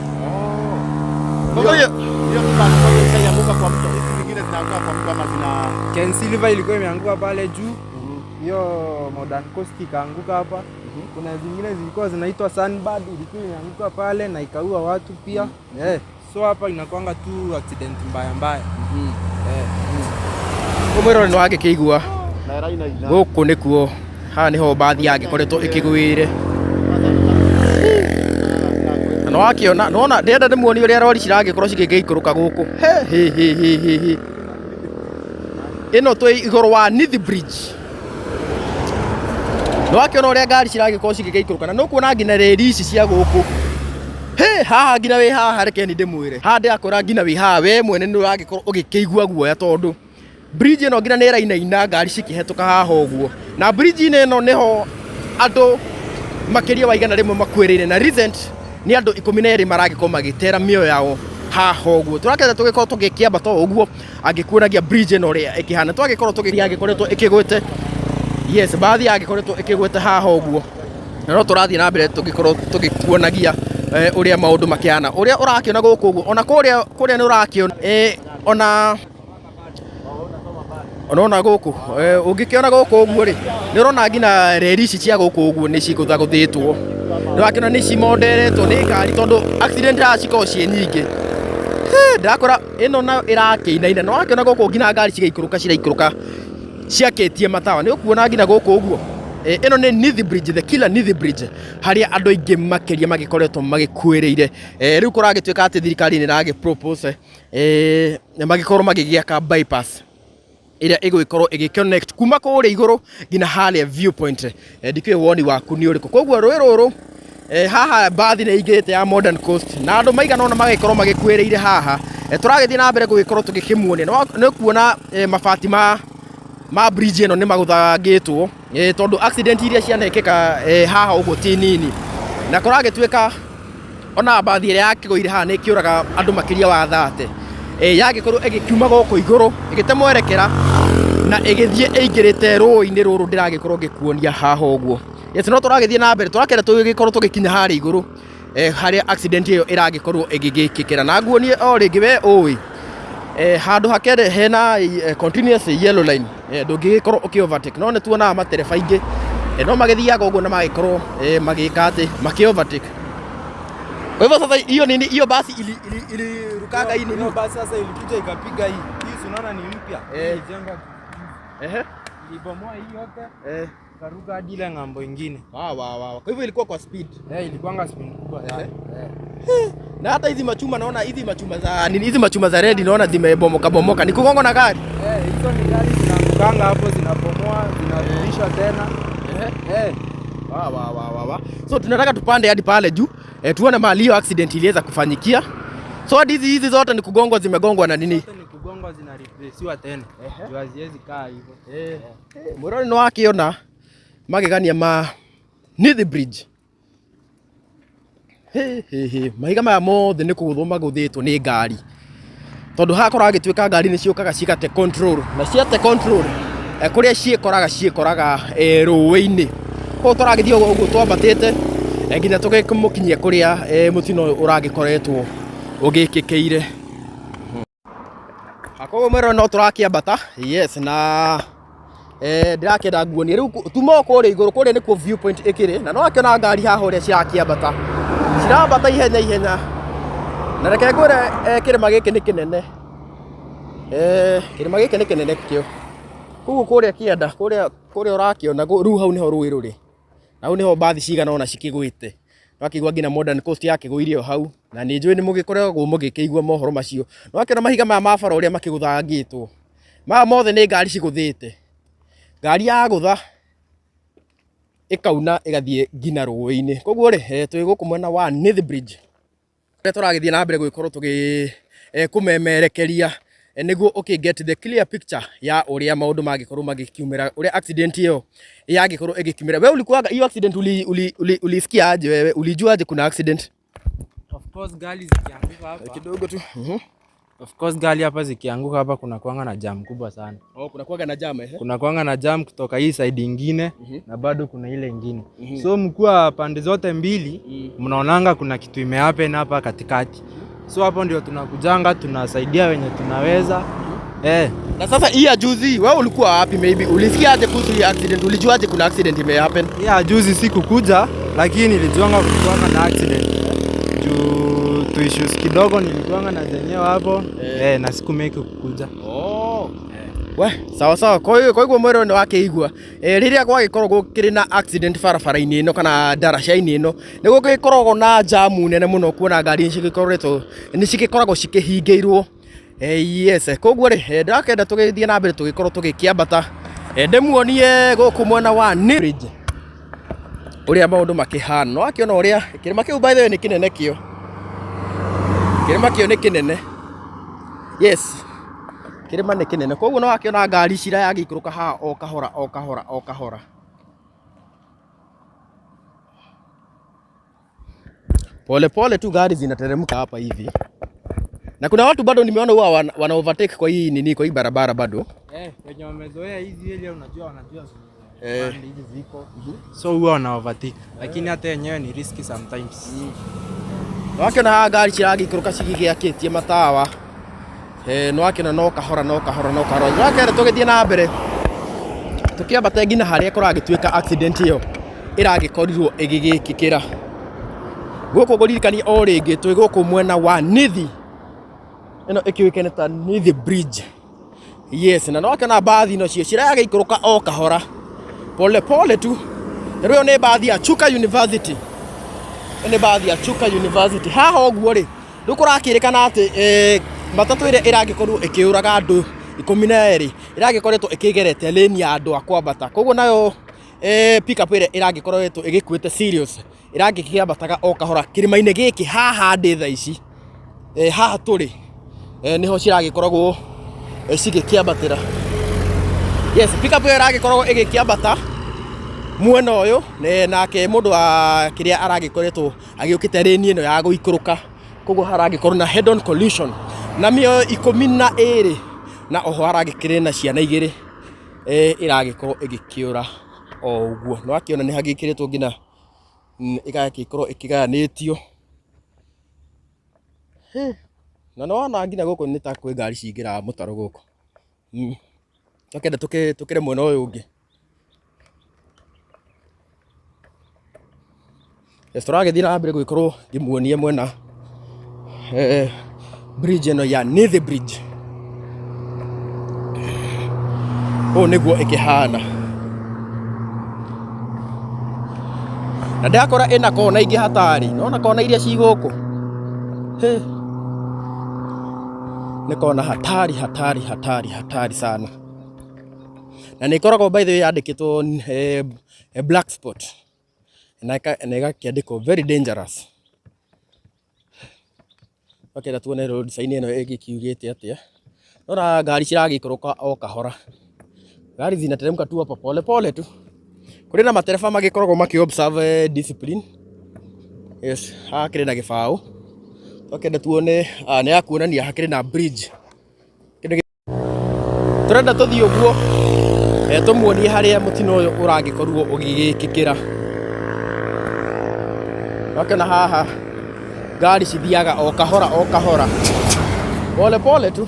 Kwa hiyo Hiyo mtu ilianguka kwa mto, hizi zingine zinaanguka kwa mto ama zina Ken Silver ilikuwa imeanguka pale juu. Hiyo Modern Coast ikaanguka hapa. Kuna zingine zilikuwa zinaitwa Sunbird, ilikuwa imeanguka pale na ikaua watu pia. So hapa inakuanga tu accident mbaya mbaya. Mwĩroreri nĩ wagĩkĩigua na ĩrainaina. Gũkũ nĩkuo, haha nĩho mbathi yagĩkoretwo ĩkĩgwĩre. Na No wakiona nona ndĩrenda ndĩmuonie ũrĩa rori ciragĩkorwo cigĩgĩikũrũka gũkũ. He he he he he he. Ĩno twĩ igũrũ wa Nithi Bridge. Nĩ wakiona ũrĩa ngari ciragĩkorwo cigĩgĩikũrũka na nĩ ũkuona nginya reri ici cia gũkũ. He haha nginya wĩ haha reke ni ndĩmwĩre. Haha ndĩrakwĩra nginya wĩ haha we mwene nĩ ũragĩkorwo ũgĩkĩigua guoya tondũ bridge ĩno nginya nĩ ĩrainaina ngari cikĩhetũka haha ũguo. Na bridge-inĩ ĩno nĩho andũ makĩria wa 100 makuĩrĩire na recent nĩ andũ 12 maragĩkorwo magĩtera mĩoyo yao haha ũguo. Tũrakĩenda tũgĩkorwo tũgĩkĩambata o ũguo angĩkuonagia bridge ĩno ũrĩa ĩkĩhana. Twagĩkorwo tũgĩkoretwo ĩkĩgwĩte, yes, bathi yagĩkoretwo ĩkĩgwĩte haha ũguo. Na no tũrathiĩ na mbere tũgĩkorwo tũgĩkuonagia ũrĩa maũndũ makĩhana. Ũrĩa ũrakĩona gũkũ ũguo, ona kũrĩa kũrĩa nĩ ũrakĩona ona ona gũkũ ũngĩkĩona gũkũ ũguo rĩ, nĩ ũrona nginya reri ici cia gũkũ ũguo nĩ cigũthagũthĩtwo. Nĩ wakĩona nĩ cimonderetwo nĩ ngari tondũ accident haha cikoragwo ciĩ nyingĩ. Ndĩrakwĩra ĩno nayo ĩrakĩinaina. Nĩ wakĩona gũkũ nginya ngari cigĩikũrũka ciraikũrũka ciakĩtie matawa. Nĩ ũkuona nginya gũkũ ũguo. Ĩno nĩ Nithi Bridge, the killer Nithi Bridge, harĩa andũ aingĩ makĩria magĩkoretwo magĩkuĩrĩire. Rĩu kũragĩtuĩka atĩ thirikari nĩ ĩragĩ propose magĩkorwo magĩgĩaka bypass ĩrĩa ĩgũgĩkorwo ĩgĩ connect kuma kũrĩa igũrũ nginya harĩa viewpoint. Ndikĩũĩ woni waku nĩ ũrĩkũ. Koguo rũĩ rũrũ haha mbathi nĩ ĩingĩrĩte ya Modern Coast na andũ maigana ũna magagĩkorwo magĩkuĩrĩire haha. Tũragĩthiĩ na mbere gũgĩkorwo tũgĩkĩmuonia. Nĩ ũkuona mabati ma bridge ĩno nĩ magũthangĩtwo tondũ accident iria cianekĩka haha ũguo ti nini. Na kũragĩtuĩka ona mbathi ĩrĩa yakĩgũire haha nĩ ĩkĩũraga andũ makĩria wa 30. Yagĩkorwo ĩgĩkiuma gũkũ igũrũ ĩgĩte mwerekera na ĩgĩthiĩ ĩingĩrĩte rũĩ-inĩ rũrũ ndĩragĩkorwo ngĩkuonia haha ũguo. Yes, no tũragĩthiĩ na mbere tũrakĩenda tũgĩkorwo tũgĩkinya harĩa igũrũ harĩa accident ĩyo ĩragĩkorwo ĩgĩgĩkĩkĩra. Na nguonie o rĩngĩ we ũĩ handũ hakere hena continuous yellow line ndũngĩgĩkorwo ũkĩ overtake, no nĩ tuonaga matereba aingĩ no magĩthiaga ũguo na magĩkorwo magĩka atĩ makĩ overtake. Kwa hivyo sasa hiyo nini hiyo basi ilirukanga hii nini? Hiyo basi sasa ilikuja ikapiga hii. Hii si unaona ni mpya. Ilijengwa. Ilibomoa hii yote. Ikaruka hadi ile ng'ambo ingine. Wa wa wa. Kwa hivyo ilikuwa kwa speed. Ilikuwanga speed kubwa sana. Na hata hizi machuma naona hizi machuma za nini hizi machuma za red naona zimebomoka bomoka. Ni kugongwa na gari. Hizo ni gari zinaangukanga hapo, zinabomoa, zinarudishwa tena. Wa wa wa wa wa. So tunataka tupande hadi pale juu tuone mahali hiyo accident iliweza kufanyikia. So hadi hizi zote ni kugongwa, zimegongwa na nini? Zote ni kugongwa, zinareplacewa tena. Juu haziwezi kaa hivyo. Mwĩrori nĩ wakĩona magegania ma Nithi Bridge. He he he, mahiga maya mothe nĩ kũgũthwo magũthĩtwo nĩ ngari. Tondũ haha kũragĩtuĩka ngari nĩ ciũkaga cigate control na ciate control kũrĩa ciĩkoraga ciĩkoraga rũĩ-inĩ. Koguo tũragĩthiĩ ũguo ũguo twambatĩte nginya tũgĩmũkinyia kũrĩa mũtino ũyũ ũragĩkoretwo ũgĩkĩkĩire. Koguo mwĩrore no tũrakĩambata, yes, na ndĩrakĩenda nguonie rĩu tuma o kũrĩa igũrũ, kũrĩa nĩkuo viewpoint ĩkĩrĩ, na no wakĩona ngari haha ũrĩa cirakĩambata, cirambata ihenya ihenya. Na reke ngwĩre kĩrĩma gĩkĩ nĩ kĩnene, kĩrĩma gĩkĩ nĩ kĩnene kĩo. Koguo kũrĩa kĩanda, kũrĩa kũrĩa ũrakĩona rĩu hau nĩho rũĩ rũrĩ, na hau nĩho mbathi cigana ũna cikĩgwĩte. Wakĩigua nginya Modern Coast yakĩgũire o hau, na nĩ njũĩ nĩ mũgĩkoragwo mũgĩkĩigua mohoro macio. Wakĩona mahiga maya ma bara ũrĩa makĩgũthangĩtwo, maya mothe nĩ ngari cigũthĩte. Ngari yagũtha ĩkauna ĩgathiĩ nginya rũĩ-inĩ. Koguo rĩ, twĩ gũkũ mwena wa Nithi Bridge. Ũrĩa tũragĩthiĩ na mbere gũgĩkorwo tũgĩ kũmemerekeria nĩguo ũkĩ get the clear picture ya ũrĩa maũndũ mangĩkorwo magĩkiumĩra, ũrĩa accident ĩyo yangĩkorwo ĩgĩkiumĩra. Wewe ulikuwaga hiyo accident ulisikia aje wewe? Ulijua aje kuna accident? Of course gari zikianguka hapa. Kidogo tu. Of course gari hapa zikianguka hapa kuna kuanga na jam kubwa sana. Oh, kuna kuanga na jam eh? Kuna kuanga na jam kutoka hii side ingine na bado kuna ile ingine. So mkiwa pande zote mbili mnaonanga kuna kitu imehappen hapa katikati. So hapo ndio tunakujanga tunasaidia wenye tunaweza. Na sasa hii ya juzi wewe ulikuwa wapi maybe? Ulisikia aje kuhusu hii accident? Ulijua aje kuna accident imehappen? Hii ya juzi sikukuja, lakini nilijuanga kulikuwa na accident. Juu tu issues kidogo nilikuanga na zenyewe hapo. Na siku make kukuja. Oh. We, sawa sawa. Kwa hiyo kwa hivyo mwero nĩ wakĩigua e, rĩrĩa gwagĩkorwo gũkĩrĩ na accident barabara-inĩ ĩno kana ndaraca-inĩ ĩno nĩ gũgĩkoragwo na jamu nene mũno kuona ngari nĩ nĩ cigĩkoragwo cikĩhingĩirwo. E, yes, koguo rĩ e, ndĩrakĩenda tũgĩthiĩ na mbere tũgĩkorwo tũgĩkĩambata e, ndĩmuonie gũkũ mwena wa Nile Bridge ũrĩa maũndũ makĩhana. No akĩona ũrĩa kĩrĩma kĩu by the way nĩ kĩnene kĩo, kĩrĩma kĩo nĩ kĩnene. Yes, kĩrĩma nĩ kĩnene koguo no wakĩona ngari ciragĩikũrũka haha o kahora o kahora o kahora. Pole pole tu gari zinateremka hapa hivi, na kuna watu bado nimeona huwa wana, wana overtake kwa hii nini, kwa hii barabara bado. Eh, wenye wamezoea hizi area unajua wanajua Eh. pande hizi ziko. So huwa wana overtake. Lakini hata yenyewe ni risky sometimes. Nĩwakĩona haha ngari ciragĩikũrũka cigĩgĩakĩtie matawa eh, nĩwakĩona no kahora no kahora no kahora. Nĩwakĩona tũgĩthiĩ na mbere tũkĩambata nginya harĩa kũragĩtuĩka accident ĩyo ĩragĩkorirwo ĩgĩgĩkĩkĩra gũkũ. Ngũririkania o rĩngĩ twĩ gũkũ mwena wa Nithi, ĩno ĩkĩũĩkaine ta Nithi Bridge. Yes, na nĩwakĩona mbathi nacio ciragĩikũrũka o kahora pole pole tu. Rĩu ĩyo nĩ mbathi ya Chuka University, ĩyo nĩ mbathi ya Chuka University. Haha ũguo rĩ, rĩu kũrakĩrĩkana atĩ eh, matatũ ĩrĩa ĩragĩkorirwo ĩkĩũraga andũ 12 ĩragĩkoretwo ĩkĩgerete lane ya andũ a kwambata, koguo nayo eh, pickup ĩrĩa ĩragĩkoretwo ĩgĩkuĩte serious ĩragĩkĩambataga o kahora kĩrĩma-inĩ gĩkĩ haha ndĩ thaa ici eh, haha tũrĩ eh, nĩho ciragĩkoragwo eh, cigĩkĩambatĩra. Yes, pickup ĩyo ĩragĩkoragwo ĩgĩkĩambata mwena ũyũ nake mũndũ wa kĩrĩa aragĩkoretwo agĩũkĩte lane ĩno ya gũikũrũka, koguo haragĩkorwo na head on collision na mĩoyo 12 na oho haragĩkĩrĩ na ciana igĩrĩ eh, ĩragĩkorwo ĩgĩkĩũra o ũguo. Nĩ wakĩona nĩ hagĩkĩrĩtwo nginya ĩgagĩkorwo ĩkĩgayanĩtio. Na nĩ wona nginya gũkũ nĩ ta kwĩ ngari cingĩraga mũtaro gũkũ. Twakĩenda tũkĩre mwena ũyũ ũngĩ. Yes, tũragĩthiĩ na mbere gũgĩkorwo ngĩmuonia mwena eh, bridge ĩno ya Nithi Bridge. Ũũ nĩguo ĩkĩhana. Na ndakora ĩna kona ingĩ hatari. Nona kona iria ci gũkũ. Hĩ. Nĩ kona hatari hatari hatari hatari sana. Na nĩ ĩkoragwo by the way yandĩkĩtwo eh, black spot na ĩgakĩandĩkwo very dangerous. Twakĩenda tuone road sign ĩno ĩgĩkiugĩte atĩa. Nona ngari ciragĩikũrũka o kahora, ngari zinateremka tu hapa pole pole tu. Kũrĩ na matereba magĩkoragwo makĩ observe discipline. Yes, haha hakĩrĩ na gĩbaũ. Twakĩenda tuone ah, nĩ ya kuonania hakĩrĩ na bridge. Tũrenda tũthiĩ ũguo eh, tũmuonie harĩa mũtino ũyũ ũragĩkorirwo ũgĩgĩkĩkĩra. Wakĩona haha ngari cithiaga o kahora o kahora pole pole tu.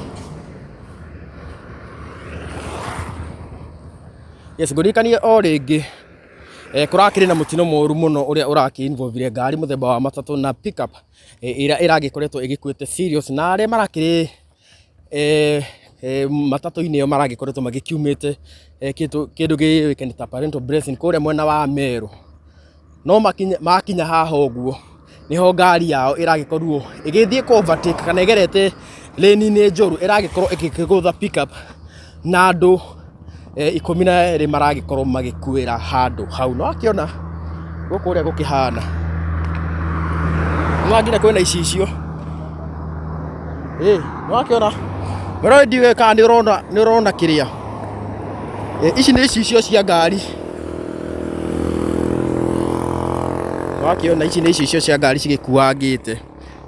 Yes, ngũririkanie o rĩngĩ eh, kũrakĩrĩ na mũtino mũru mũno ũrĩa ũrakĩ involve ngari mũthemba wa matatũ na pickup eh, ĩrĩa ĩragĩkoretwo ĩgĩkuĩte serious na arĩa marakĩrĩ eh, eh, matatũ-inĩ ĩyo maragĩkoretwo magĩkiumĩte eh, kĩndũ kĩndũ gĩũĩkaine ta parental blessing kũrĩa mwena wa Meru. No makinya, makinya haha ũguo nĩho ngari yao ĩragĩkorirwo ĩgĩthiĩ kũ overtake kana ĩgerete lane-inĩ njũru ĩragĩkorwo ĩgĩkĩgũtha pickup na andũ eh, 12 maragĩkorwo magĩkuĩra handũ hau. No akĩona gũkũ ũrĩa gũkĩhana, no nginya kwĩna icicio. Ĩ no akĩona mwĩrore, ndiũĩ kana nĩ ũrona nĩ ũrona kĩrĩa. Ĩ, ici nĩ icicio cia ngari. Wakĩona ici nĩ icicio cia ngari cigĩkuangĩte,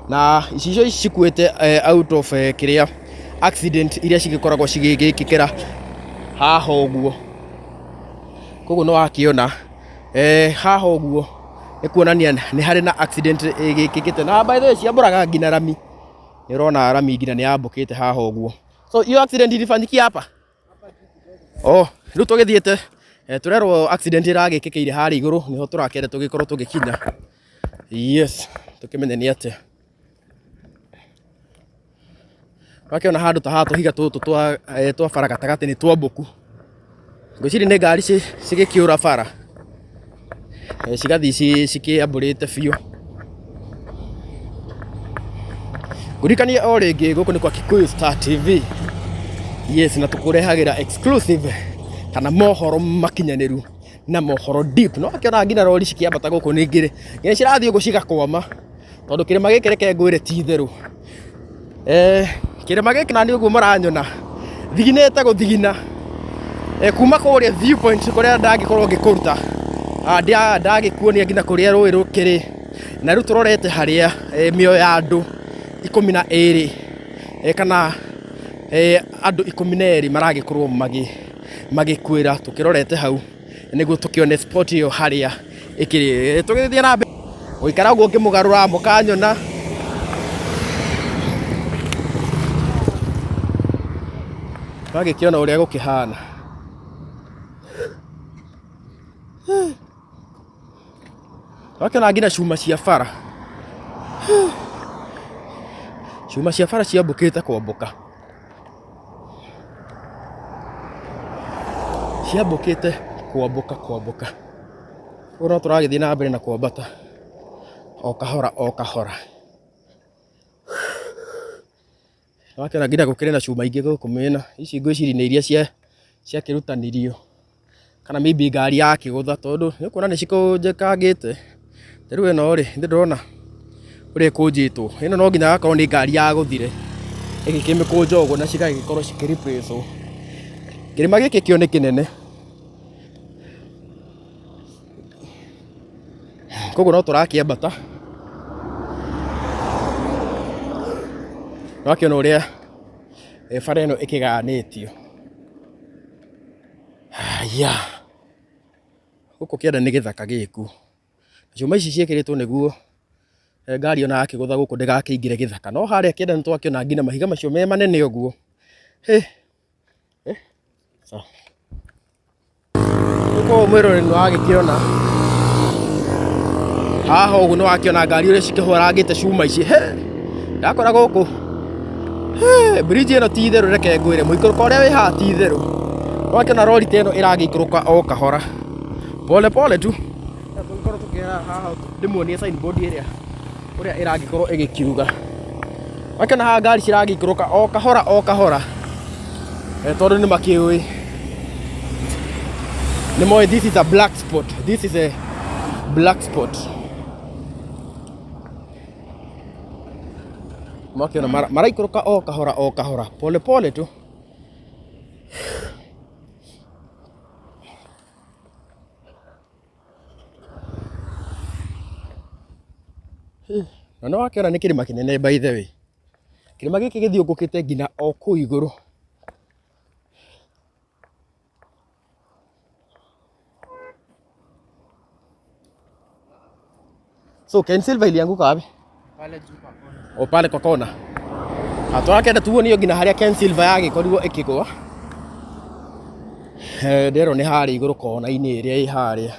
na icicio ici cikuĩte eh, out of eh, kĩrĩa accident iria cigĩkoragwo cigĩgĩkĩkĩra haha ũguo. Koguo nĩ wakĩona eh, haha ũguo nĩ kuonania nĩ harĩ na accident ĩgĩkĩkĩte. Na by the way ciambũraga nginya rami, nĩ ũrona rami nginya nĩ yambũkĩte haha ũguo. So hiyo accident ilifanyikia hapa. Oh, rĩu tũgĩthiĩte eh, tũrerwo accident ĩragĩkĩkĩire harĩa igũrũ, nĩho tũrakĩenda tũgĩkorwo tũgĩkinya. Yes, tũkĩmenye nĩ atĩa. Wakĩona handũ ta haha tũhiga tũtũ twa eh, twa bara gatagatĩ nĩ twambũku. Ngwĩciria nĩ ngari cigĩkĩũra bara eh, cigathiĩ cikĩambũrĩte biũ. Ngũririkanie o rĩngĩ gũkũ nĩ kwa Kikuyu Star TV. Yes, na tũkũrehagĩra exclusive kana mohoro makinyanĩru na mohoro deep. No akĩona nginya rori cikĩambata gũkũ nĩ ngĩrĩ nginya cirathiĩ ũguo cigakwama tondũ kĩrĩma gĩkĩ reke ngwĩre ti itherũ. Eh, kĩrĩma gĩkĩ nani ũguo mũranyona thiginĩte gũthigina eh, kuma kũrĩa viewpoint kũrĩa ndangĩkorwo ngĩkũruta ah, ndagĩkuonia nginya kũrĩa rũĩ rũkĩrĩ na rĩu tũrorete harĩa eh, mĩoyo ya andũ 12 eh, kana eh, andũ 12 maragĩkorwo magĩkuĩra tũkĩrorete hau nĩguo tũkĩone spot ĩyo harĩa ĩkĩrĩ. Tũgĩthiĩ na mbere gũikara ũguo ngĩmũgarũra mũkanyona. Twagĩkĩona ũrĩa gũkĩhana. Wakĩona nginya cuma cia bara. Cuma cia bara ciambũkĩte kwambũka. Ciambũkĩte kwambũka kwambũka. Ũguo no tũragĩthiĩ na mbere na kwambata o kahora o kahora. Wakĩona nginya gũkĩrĩ na cuma ingĩ gũkũ mĩena. Ici ngwĩciria nĩ iria ciakĩrutanirio kana maybe ngari yakĩgũtha tondũ nĩ ũkuona nĩ cikũnjĩkangĩte. Ta rĩu ĩno rĩ, nĩ ndĩrona ũrĩa ĩkũnjĩtwo. Ĩno no nginya gakorwo nĩ ngari yagũthire ĩgĩkĩmĩkũnja ũguo na cigagĩkorwo cikĩ replace wo. Kĩrĩma gĩkĩ kĩo nĩ kĩnene. Koguo no tũrakĩambata. Nĩwakĩona ũrĩa bara ĩno ĩkĩgayanĩtio. Haya, gũkũ kĩanda nĩ gĩthaka gĩku. Cuma ici ciĩkĩrĩtwo nĩguo ngari ona yakĩgũtha gũkũ ndĩgakĩingĩre gĩthaka. No harĩa kĩanda nĩ twakĩona nginya mahiga macio me manene ũguo. Hĩ! Sawa. Gũkũ mwĩroreri nĩ wagĩkĩona haha ũguo nĩ wakĩona ngari ũrĩa cikĩhũrangĩte cuma ici. He! Ndakora gũkũ He! Bridge ĩno ti itherũ reke ngwĩre, mũikũrũko ũrĩa wĩ haha ti itherũ. Nĩ wakĩona rori ta ĩno ĩragĩikũrũka o kahora pole pole tu. Tũngĩkorwo tũkĩgera haha ndĩmuonie sign board ĩrĩa ũrĩa ĩragĩkorwo ĩgĩkiuga. Wakĩona haha ngari ciragĩikũrũka o kahora o kahora eh, tondũ nĩ makĩũĩ nĩ moĩ this is a black spot, this is a black spot. Makĩona maraikũrũka o kahora o kahora pole pole tu. Na nĩ wakĩona nĩ kĩrĩma kĩnene by the way. Kĩrĩma gĩkĩ gĩthiũngũkĩte nginya o kũu igũrũ. So Ken Silver ilianguka wapi? Pale juu kwa kona. O pale kwa kona. Tũrakĩenda tuonio nginya harĩa Ken Silver yagĩkorirwo ĩkĩgwa. Eh, ndĩrerwo nĩ harĩa igũrũ kona-inĩ ĩrĩa ĩ harĩa.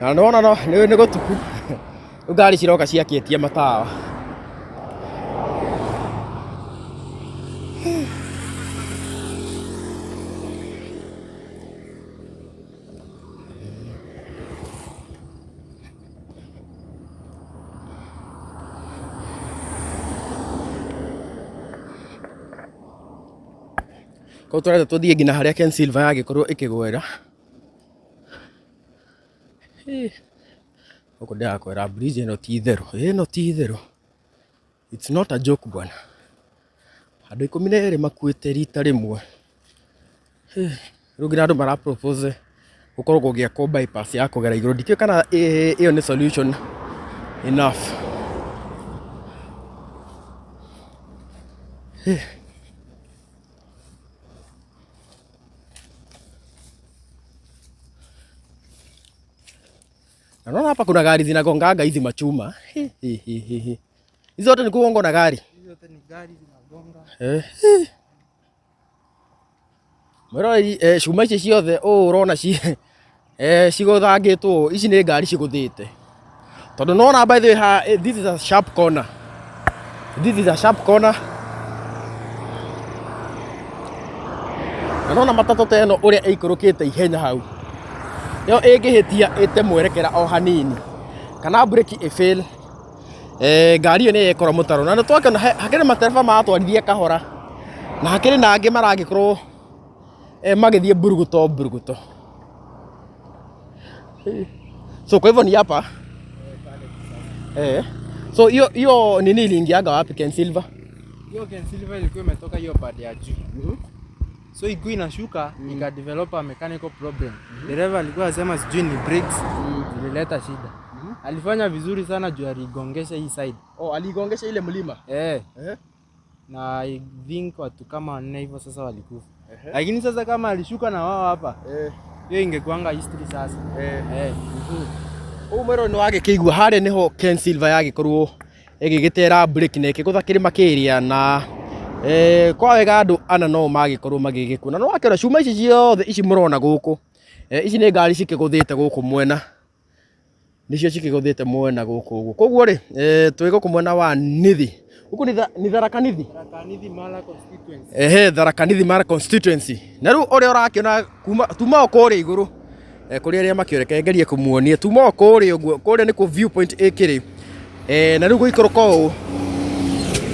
Na nĩwona no nĩ gũtuku. Rĩu ngari ciroka ciakĩtie matawa. Koguo tũrenda tũthiĩ nginya harĩa Ken Silver yagĩkorwo ĩkĩgwĩra. Gũkũ ndĩrakwĩra bridge ĩno ti itherũ, ĩno ti itherũ. It's not a joke bwana. Andũ 12 makuĩte rita rĩmwe. Rĩu nginya andũ mara propose gũkorwo gũgĩakwo bypass ya kũgera igũrũ. Ndikĩũĩ kana ĩyo nĩ solution enough. Na naona hapa kuna gari zinagonganga hizi machuma. Hi, hi, hi, hi, hi. Hizi zote ni kugongwa na gari. Hizi zote ni gari zinagonga. Eh. Mwĩroreri eh, cuma ici ciothe ũũ ũrona ci eh, cigũthangĩtwo ici nĩ ngari cigũthĩte. Tondũ nona by the way ha, this is a sharp corner. This is a sharp corner. Na nona matatũ ta ĩno ũrĩa ĩikũrũkĩte ihenya hau. Ĩyo ĩngĩhĩtia ĩte mwerekera o hanini kana breki ĩ fail, ngari ĩyo nĩ yekora mũtaro. Na nĩ twakĩona hakĩrĩ matereba maratwarithia kahora na hakĩrĩ na angĩ maragĩkorwo magĩthiĩ mburuguto mburuguto. So kwa hivyo ni hapa. So hiyo hiyo nini iliingiaga wapi Ken Silver? Hiyo Ken Silver ilikuwa imetoka hiyo pad ya juu. So ilikuwa inashuka, ika develop a mechanical problem. Dereva alikuwa anasema sijui ni brakes zilileta shida. Alifanya vizuri sana juu aligongesha hii side. Oh, aligongesha ile mlima. Eh. Na I think watu kama wanne hivyo sasa walikufa. Lakini sasa kama alishuka na wao hapa, hiyo ingekuanga history sasa. Eh. Ũguo mwĩrwo nĩ wagĩkĩigua harĩa nĩho Ken Silver yagĩkorwo ĩgĩgĩtera breki na ĩkĩgũtha kĩrĩma kĩrĩa na kwa wega andũ ana no magĩkorwo magĩgĩkua. Na nĩ wakĩona cuma ici ciothe ici mũrona gũkũ, ici nĩ ngari cikĩgũthĩte gũkũ mwena, nĩcio cikĩgũthĩte mwena gũkũ ũguo. Koguo rĩ, twĩ gũkũ mwena wa Nithi. Gũkũ nĩ Tharaka Nithi? Tharaka Nithi Mara constituency. Ehe, Tharaka Nithi Mara constituency. Na rĩu ũrĩa ũrakĩona kuma tuma o kũrĩa igũrũ, kũrĩ arĩa makĩũreke ngerie kũmuonia, tuma o kũrĩa ũguo, kũrĩa nĩkuo viewpoint ĩkĩrĩ. Na rĩu gũikũrũka ũũ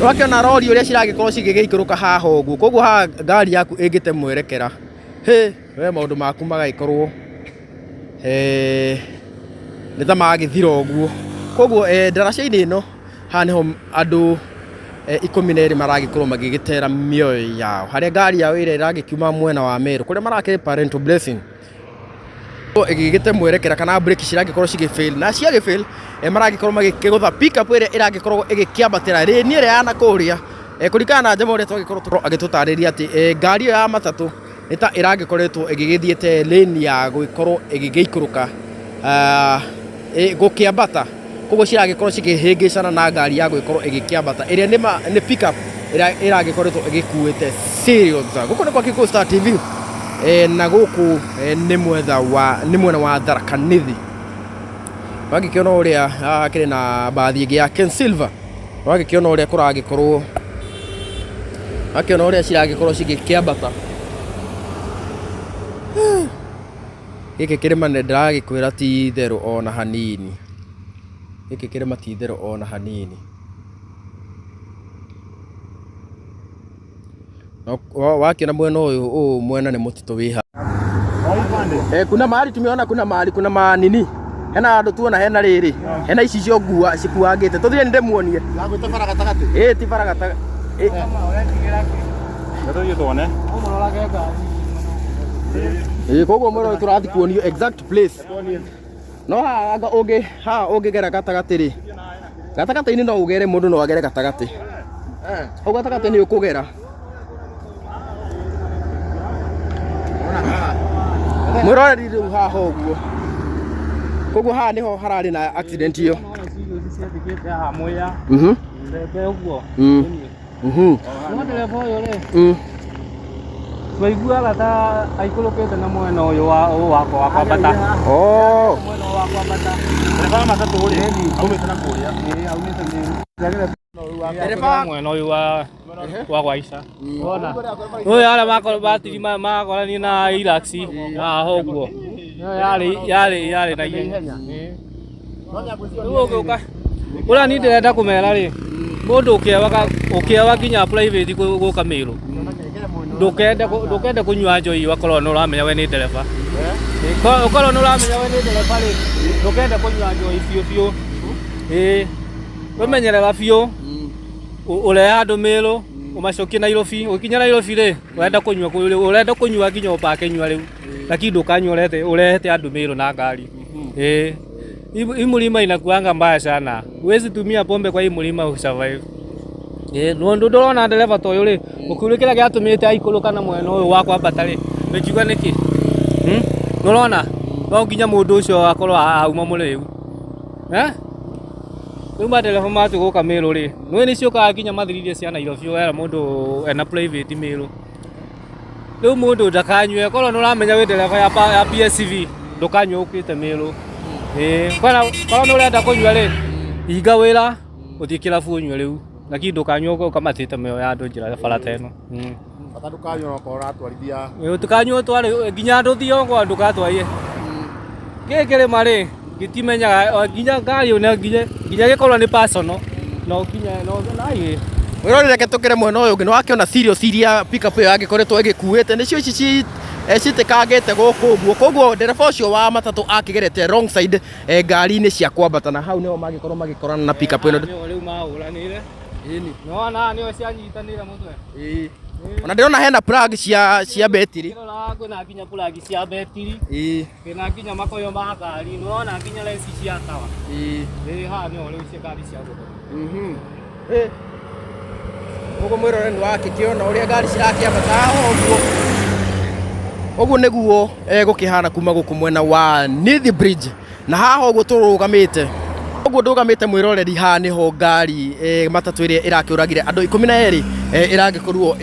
nĩwakĩona rori ũrĩa ciragĩkorwo cigĩgĩikũrũka haha ũguo. Koguo haha ngari yaku ĩngĩte mwerekera, hĩ, we maũndũ maku magagĩkorwo nĩ ta magĩthira ũguo. Koguo ndaraca-inĩ ĩno haha nĩho andũ 12 maragĩkorwo magĩgĩtera mĩoyo yao, harĩa ngari yao ĩrĩa ĩragĩkiuma mwena wa Meru kũrĩa marakĩrĩ parental blessing ĩgĩgĩte mwerekera kana breki ciragĩkorwo cigĩ fail, na ciagĩ fail maragĩkorwo magĩkĩgũtha pickup ĩrĩa ĩragĩkorwo ĩgĩkĩambatĩra rĩni ĩrĩa ya nakũrĩa, kũringana na njama ũrĩa twagĩkorwo agĩtũtarĩria atĩ ngari ĩyo ya matatũ nĩ ta ĩragĩkoretwo ĩgĩgĩthiĩte lane ya gũgĩkorwo ĩgĩgĩikũrũka, gũkĩambata. Koguo ciragĩkorwo cikĩhĩngĩcana na ngari ya gũgĩkorwo ĩgĩkĩambata ĩrĩa nĩ pickup ĩrĩa ĩragĩkoretwo ĩgĩkuĩte cereals. Gũkũ nĩ kwa Kikuyu Star TV, na gũkũ nĩ mwena wa Tharaka Nithi. Wagĩkĩona ũrĩa akĩrĩ na bathi ĩngĩ ya Ken Silver. Wagĩkĩona ũrĩa kũragĩkorwo, wakĩona ũrĩa ciragĩkorwo cigĩkĩambata. Gĩkĩ kĩrĩma nĩ ndĩragĩkwĩra ti itherũ ona hanini. Gĩkĩ kĩrĩma ti itherũ ona hanini. Wakĩona mwena ũyũ, ũyũ mwena nĩ mũtitũ wĩ haha. Kuna mahali tumeona, kuna mahali kuna manini, hena andũ tuona, hena rĩrĩ, hena ici cio ngua cikuangĩte. Tũthiĩ ndĩmuonie. Yagwĩte bara gatagatĩ. Ĩ ti bara gatagatĩ. Tũthiĩ tuone. Ĩ koguo mwĩrwo tũrathiĩ kuonio exact place. No haha anga ũngĩ haha ũngĩgera gatagatĩ rĩ, gatagatĩ-inĩ no ũgere, mũndũ no agere gatagatĩ hau gatagatĩ nĩ ũkũgera. Mwĩroreri rĩu haha ũguo, koguo haha nĩho hararĩ na accident ĩyo. Ciandĩkĩte haha mwea mbembe ũguo. No ndereba ũyũ rĩ, twaiguaga ta aikũrũkĩte na mwena ũyũ wa ũyũ wakwa wa kwambata. Oh. Mwena ũyũ wa kwambata. Ndereba wa matatũ rĩ, aumĩte na kũrĩa. Ĩĩ, aumĩte Meru. Ndereba mwena ũyũ wa Gwaica. Wona. Ũyũ arĩa makorwo batiri makorania na Hilux haha ũguo. Ĩyo yarĩ na ihenya. Rĩu ũgĩũka ũrĩa niĩ ndĩrenda kũmera rĩ, mũndũ ũkĩewa nginya private gũka Meru, ndũkende kũnyua njohi wakorwo nĩ ũramenya we nĩ ndereba. Ũkorwo nĩ ũramenya we nĩ ndereba rĩ, ndũkende kũnyua njohi biũ biũ. Ĩĩ, wĩmenyerera biũ, ũrehe andũ Meru, ũmacokie Nairobi. Ũgĩkinya Nairobi rĩ, ũrenda kũnyua nginya ũpake nyua rĩu, lakini ndũkanyua ũrehete andũ Meru na ngari. Ĩĩ, hii mlima inakuanga mbaya sana. Huwezi tumia pombe kwa hii mlima usurvive. Ĩĩ, nĩ ndũrona ndereba ta ũyũ rĩ, ũkiuria kĩrĩa gĩatũmĩte aikũrũka na mwena ũyũ wa kwambata rĩ, ũngiuga nĩkĩ? Nĩũrona? No nginya mũndũ ũcio akorwo auma mũrĩu. Rĩu matereba matua gũka Meru rĩ, nĩũĩ nĩciũkaga nginya mathiri cia Nairobi wera mũndũ ena private Meru. Rĩu mũndũ ndakanyue, korwo nĩ ũramenya wĩ ndereba ya PSV, ndũkanyue ũkĩte Meru. Ĩĩ kwara korwo nĩ ũrenda kũnyua rĩ hinga wĩra ũthiĩ kĩrabu ũnyue rĩu lakini ndũkanyue ũkamatĩte mĩoyo ya andũ njĩra bara ta ĩno. Bata ndũkanyua okorwo ũratwarithia. Ĩĩ ndũkanyue ũtware nginya andũ thiĩ okorwo ndũgatwarie. Gĩkĩ kĩrĩma rĩ gĩtimenyaga nginya ngari ona nginya nginya gĩkorwo nĩ personal no nginya no na Mwĩroreri reke tũkĩre mwena ũyũ ũngĩ nĩ wakĩona cereals iria pickup ĩyo yagĩkoretwo ĩgĩkuĩte nĩcio ici citĩkangĩte gũkũ ũguo koguo ndereba ũcio wa matatũ akĩgerete wrong side ngari-inĩ cia kwambata na hau nĩho magĩkorwo magĩkorana na pickup ĩno. Nĩo rĩu mahũranĩire. Nĩwona nĩo cianyitanĩire mũtwe. Ona ndĩrona hena plug cia betiri. Kĩrora kwĩna nginya plug cia betiri. Kwĩna nginya makoyo ma ngari nĩwona nginya lensi cia tawa. Ĩĩ haha nĩho rĩu cia ngari cia gũthoma. Ũguo mwĩrore nĩ wakĩkĩona ũrĩa ngari cirakĩambata haha ũguo. Ũguo nĩguo gũkĩhana kuma gũkũ mwena wa Nithi Bridge na haha ũguo tũrũgamĩte ũguo ndũgamĩte mwĩroreri haha nĩho ngari matatũ ĩrĩa ĩrakĩũragire andũ 12 ĩragĩkorwo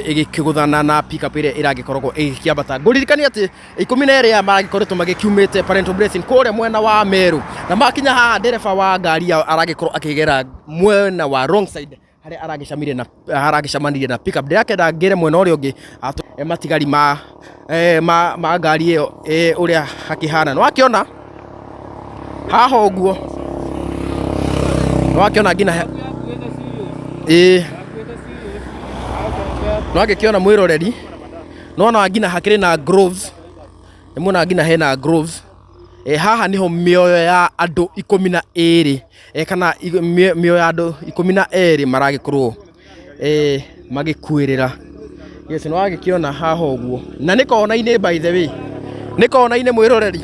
ĩgĩkĩgũthana na pickup ĩrĩa ĩragĩkoragwo ĩgĩkĩambata. Ngũririkania atĩ 12 aya maragĩkoretwo magĩkiumĩte Parental Blessing kũrĩa mwena wa Meru na makinya haha ndereba wa ngari yao aragĩkorwo akĩgera mwena wa wrong side harĩa aragĩcamire na aragĩcemanirie na pickup. Ndĩrakenda ngĩre mwena ũrĩa ũngĩ matigari ma ngari ĩyo ũrĩa hakĩhana. Nĩwakĩona haha ũguo nĩwakĩona nginya ĩĩ nĩwagĩkĩona mwĩroreri nĩwona nginya hakĩrĩ na gloves nĩmuona nginya hena gloves. Haha niho mĩoyo ya andũ 12 kana mĩoyo ya andũ 12 maragĩkorwo magĩkuĩrĩra. Yes, nĩwagĩkĩona haha ũguo na nĩ kona-inĩ, by the way nĩ kona-inĩ mwĩroreri,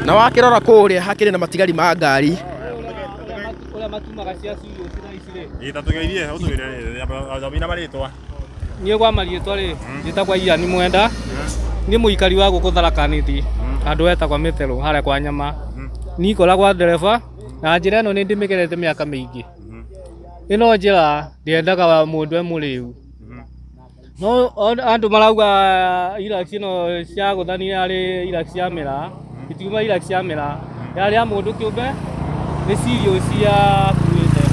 na wakĩrora kũrĩa hakĩrĩ na matigari ma ngari. Ũrĩa matumaga cia cereals thaa ici rĩ. Ĩĩ ta tũgeithie ũtwĩre na marĩtwa. Niĩ kwa marĩtwa rĩ njĩtagwo Ian Mwenda, niĩ mũikari wa gũkũ Tharaka Nithi handũ hetagwo Mĩterũ harĩa kwa nyama. Niĩ ngoragwo ndereba na njĩra ĩno nĩ ndĩmĩgerete mĩaka mĩingĩ. Ĩno njĩra ndĩendaga mũndũ e mũrĩu. No andũ marauga Hilux ĩno ciagũthanire yarĩ Hilux ya mĩraa, itiuma Hilux ya mĩraa, yarĩ ya mũndũ kĩũmbe nĩ cereals yakuĩte.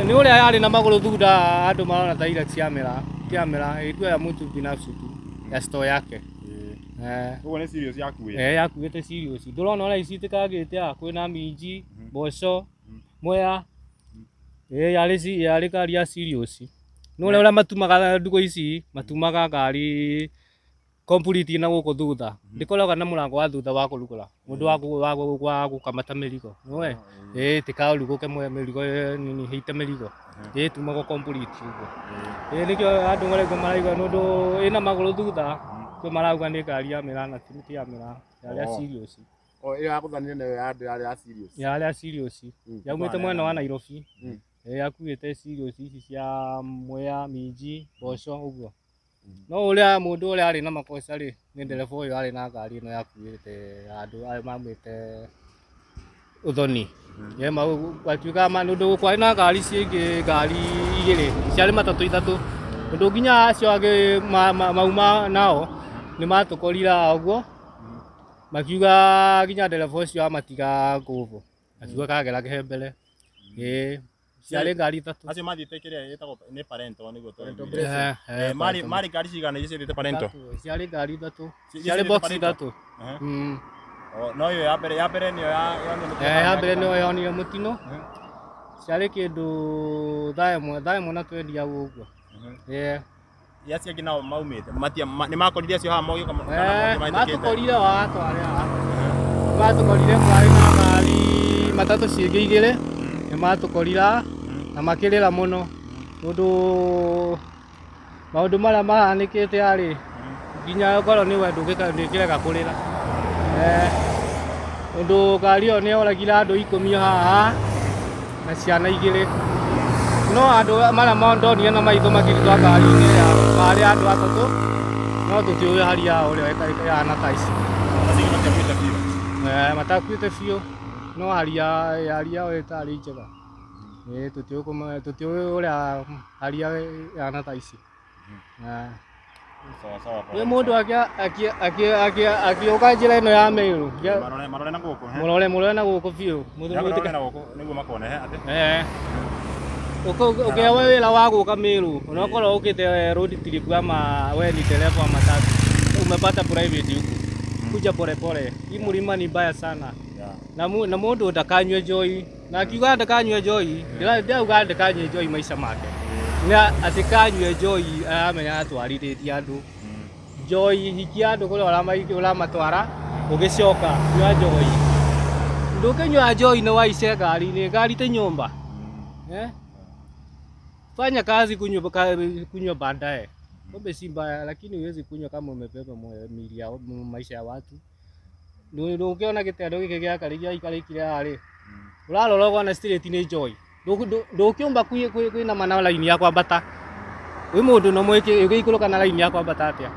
Nĩ ũrĩa yarĩ na magũrũ thutha andũ marona ta Hilux ya mĩraa, ti ya mĩraa, ilikuwa ya mtu binafsi tu ya store yake. Ũguo nĩ cereals yakuĩte. Yakuĩte cereals. Ndũrona ũrĩa icitĩkangĩte haha kwĩna minji, mboco, mwea. Yarĩ ngari ya cereals. Nĩ ũrĩa matumaga ndukũ ici, matumaga ngari complete na gũkũ thutha. Ndĩkoragwo na mũrango wa thutha wa kũrugũra mũndũ wa gũkamata mĩrigo. Nĩũĩ? Ĩĩ tĩkarugũke mĩrigo nini ĩite mĩrigo. Ĩĩ tumagwo complete ũguo. Ĩĩ nĩkĩo andũ maraigua maraigua nĩ ũndũ ĩna magũrũ thutha kwĩ marauga nĩ ngari ya mĩraa na ti ya mĩraa, yarĩ ya cereals. O ĩyo yagũthanire nayo yarĩ ya cereals. Yarĩ ya cereals. Yaumĩte mwena wa Nairobi. Yakuĩte cereals ici cia mwea, minji, mboco ũguo. No ũrĩa mũndũ ũrĩa arĩ na makosa rĩ nĩ ndereba ũyũ arĩ na ngari ĩno yakuĩte andũ aya maumĩte Ũthoni. Gwatuĩkaga nĩ ũndũ kwarĩ na ngari cingĩ ngari igĩrĩ ciarĩ matatũ ithatũ ũndũ nginya acio angĩ mauma nao nĩ matũkorire haha ũguo makiuga nginya ndereba ũcio amatiga ngũbũ akiuga kagera he mbere. Ĩĩ ciarĩ ngari ithatũ. Acio mathiĩte kĩrĩa gĩtagwo nĩ Parento nĩguo tũraiguire. Marĩ ngari cigana iria ciathiĩte Parento? Ciarĩ ngari ithatũ. Ciarĩ box ithatũ. No ĩyo ya mbere nĩyo yonire mũtino. Ya mbere nĩyo yonire mũtino. Ciarĩ kĩndũ thaa ĩmwe na twendi hau ũguo. Iria acio angĩ nao maumĩte nĩ makorire acio haha magĩũka Matũkorire watware haha. Matũkorire kwarĩ na ngari matatũ cingĩ igĩrĩ nĩ matũkorire na makĩrĩra mũno tondũ maũndũ marĩa mahanĩkĩte arĩ nginya okorwo nĩ we ndũngĩrega kũrĩra. Ũndũ ngari ĩyo nĩ yoragire andũ 10 haha na ciana igĩrĩ. No andũ marĩa ndonire na maitho makĩrutwo ngari-inĩ marĩ andũ atatũ no tũtiũĩ hali yao ũrĩa ĩhana thaa ici. Matakuĩte biũ no hali yao ĩtarĩ njega. Tũtiũĩ ũrĩa hali yao ĩhana thaa ici. Sawa sawa. Wĩ mũndũ akĩũka njĩra ĩno ya Meru. Marore marore na gũkũ. Mũrore mũrore na gũkũ biũ. Marore na gũkũ nĩguo makone he atĩ. Eh. Ũkĩoya wĩra wa gũka Meru, unakorwo ũkĩte road trip ama we ni dereva wa matatu. Umepata private huku. Kuja polepole. Hii mlima ni mbaya sana. Na na mũndũ ndakanyue njoi. Na akiuga ndakanyue njoi, ndĩrauga ndakanyue njoi maica make. Na atikanyue njoi aramenya atwarithĩtie andũ. Njoi hikia andũ kũrĩa ũramatwara ũgĩcoka nyua njoi. Ndũkĩnyua njoi nĩ waice ngari-inĩ, ngari ti nyũmba. Eh? Fanya kazi kunywa baadaye. Pombe si mbaya lakini huwezi kunywa kama umebeba miili ya maisha ya watu. Ndũngĩona gĩtendo gĩkĩ gĩaka gĩaikarĩkire haha rĩ. Ũrarora ũkona straight nĩ njoi. Ndũkĩũmba kwĩnama na raini ya kwambata. Wĩ mũndũ no ũgĩikũrũka na raini ya kwambata atĩa?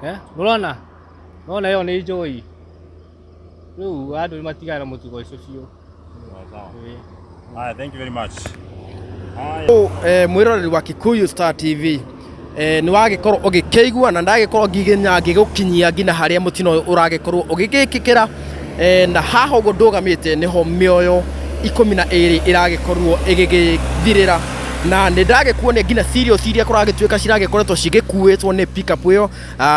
Eh? Nĩũrona? Nĩwona ĩyo nĩ njoi. Rĩu andũ nĩmatigane na mũtugo ũcio biũ. Haya, thank you very much. Mwĩroreri wa Kikuyu Star TV nĩ wagĩkorwo ũgĩkĩigua na ndagĩkorwo nginya ngĩgũkinyia nginya harĩa mũtino ũyũ ũragĩkorwo ũgĩgĩkĩkĩra na haha ũguo ndũgamĩte nĩho mĩoyo 12 ĩragĩkorwo ĩgĩgĩthirĩra na nĩ ndagĩkuonia nginya serious iria kũragĩtuĩka ciragĩkoretwo cigĩkuĩtwo nĩ pickup ĩyo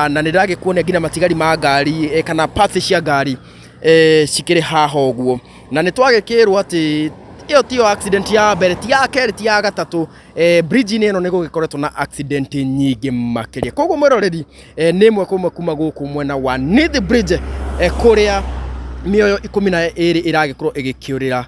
na nĩ ndagĩkuonia nginya matigari ma ngari kana parts cia ngari cikĩrĩ haha ũguo na nĩ twagĩkĩrwo atĩ ĩyo tiyo accident ya mbere ti ya kerĩ ti ya gatatũ bridge-inĩ ĩno nĩ gũgĩkoretwo na accident nyingĩ makĩria koguo mwĩroreri nĩ ĩmwe kwa ĩmwe kuma gũkũ mwena wa Nithi Bridge kũrĩa mĩoyo 12 ĩragĩkorwo ĩgĩkĩũrĩra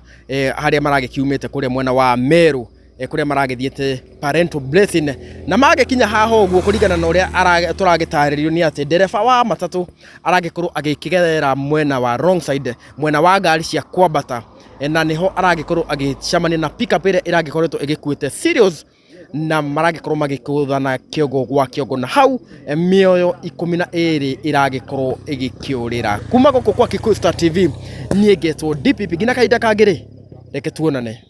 harĩa maragĩkiumĩte kũrĩa mwena wa Meru kũrĩa maragĩthiĩte parental blessing na magĩkinya haha ũguo kũringana na ũrĩa tũragĩtarĩrio nĩ atĩ ndereba wa matatũ aragĩkorwo agĩkĩgerera mwena wa wrong side mwena wa ngari cia kwambata na nĩho aragĩkorwo agĩcemania na pickup ĩrĩa ĩragĩkoretwo ĩgĩkuĩte serious na maragĩkorwo magĩkũthana kĩongo gwa kĩongo na hau mĩoyo 12 ĩragĩkorwo ĩgĩkĩũrĩra kuma gũkũ kwa Kikuyu Star TV niĩ ngetwo DPP nginya kahinda kangĩ rĩ reke tuonane.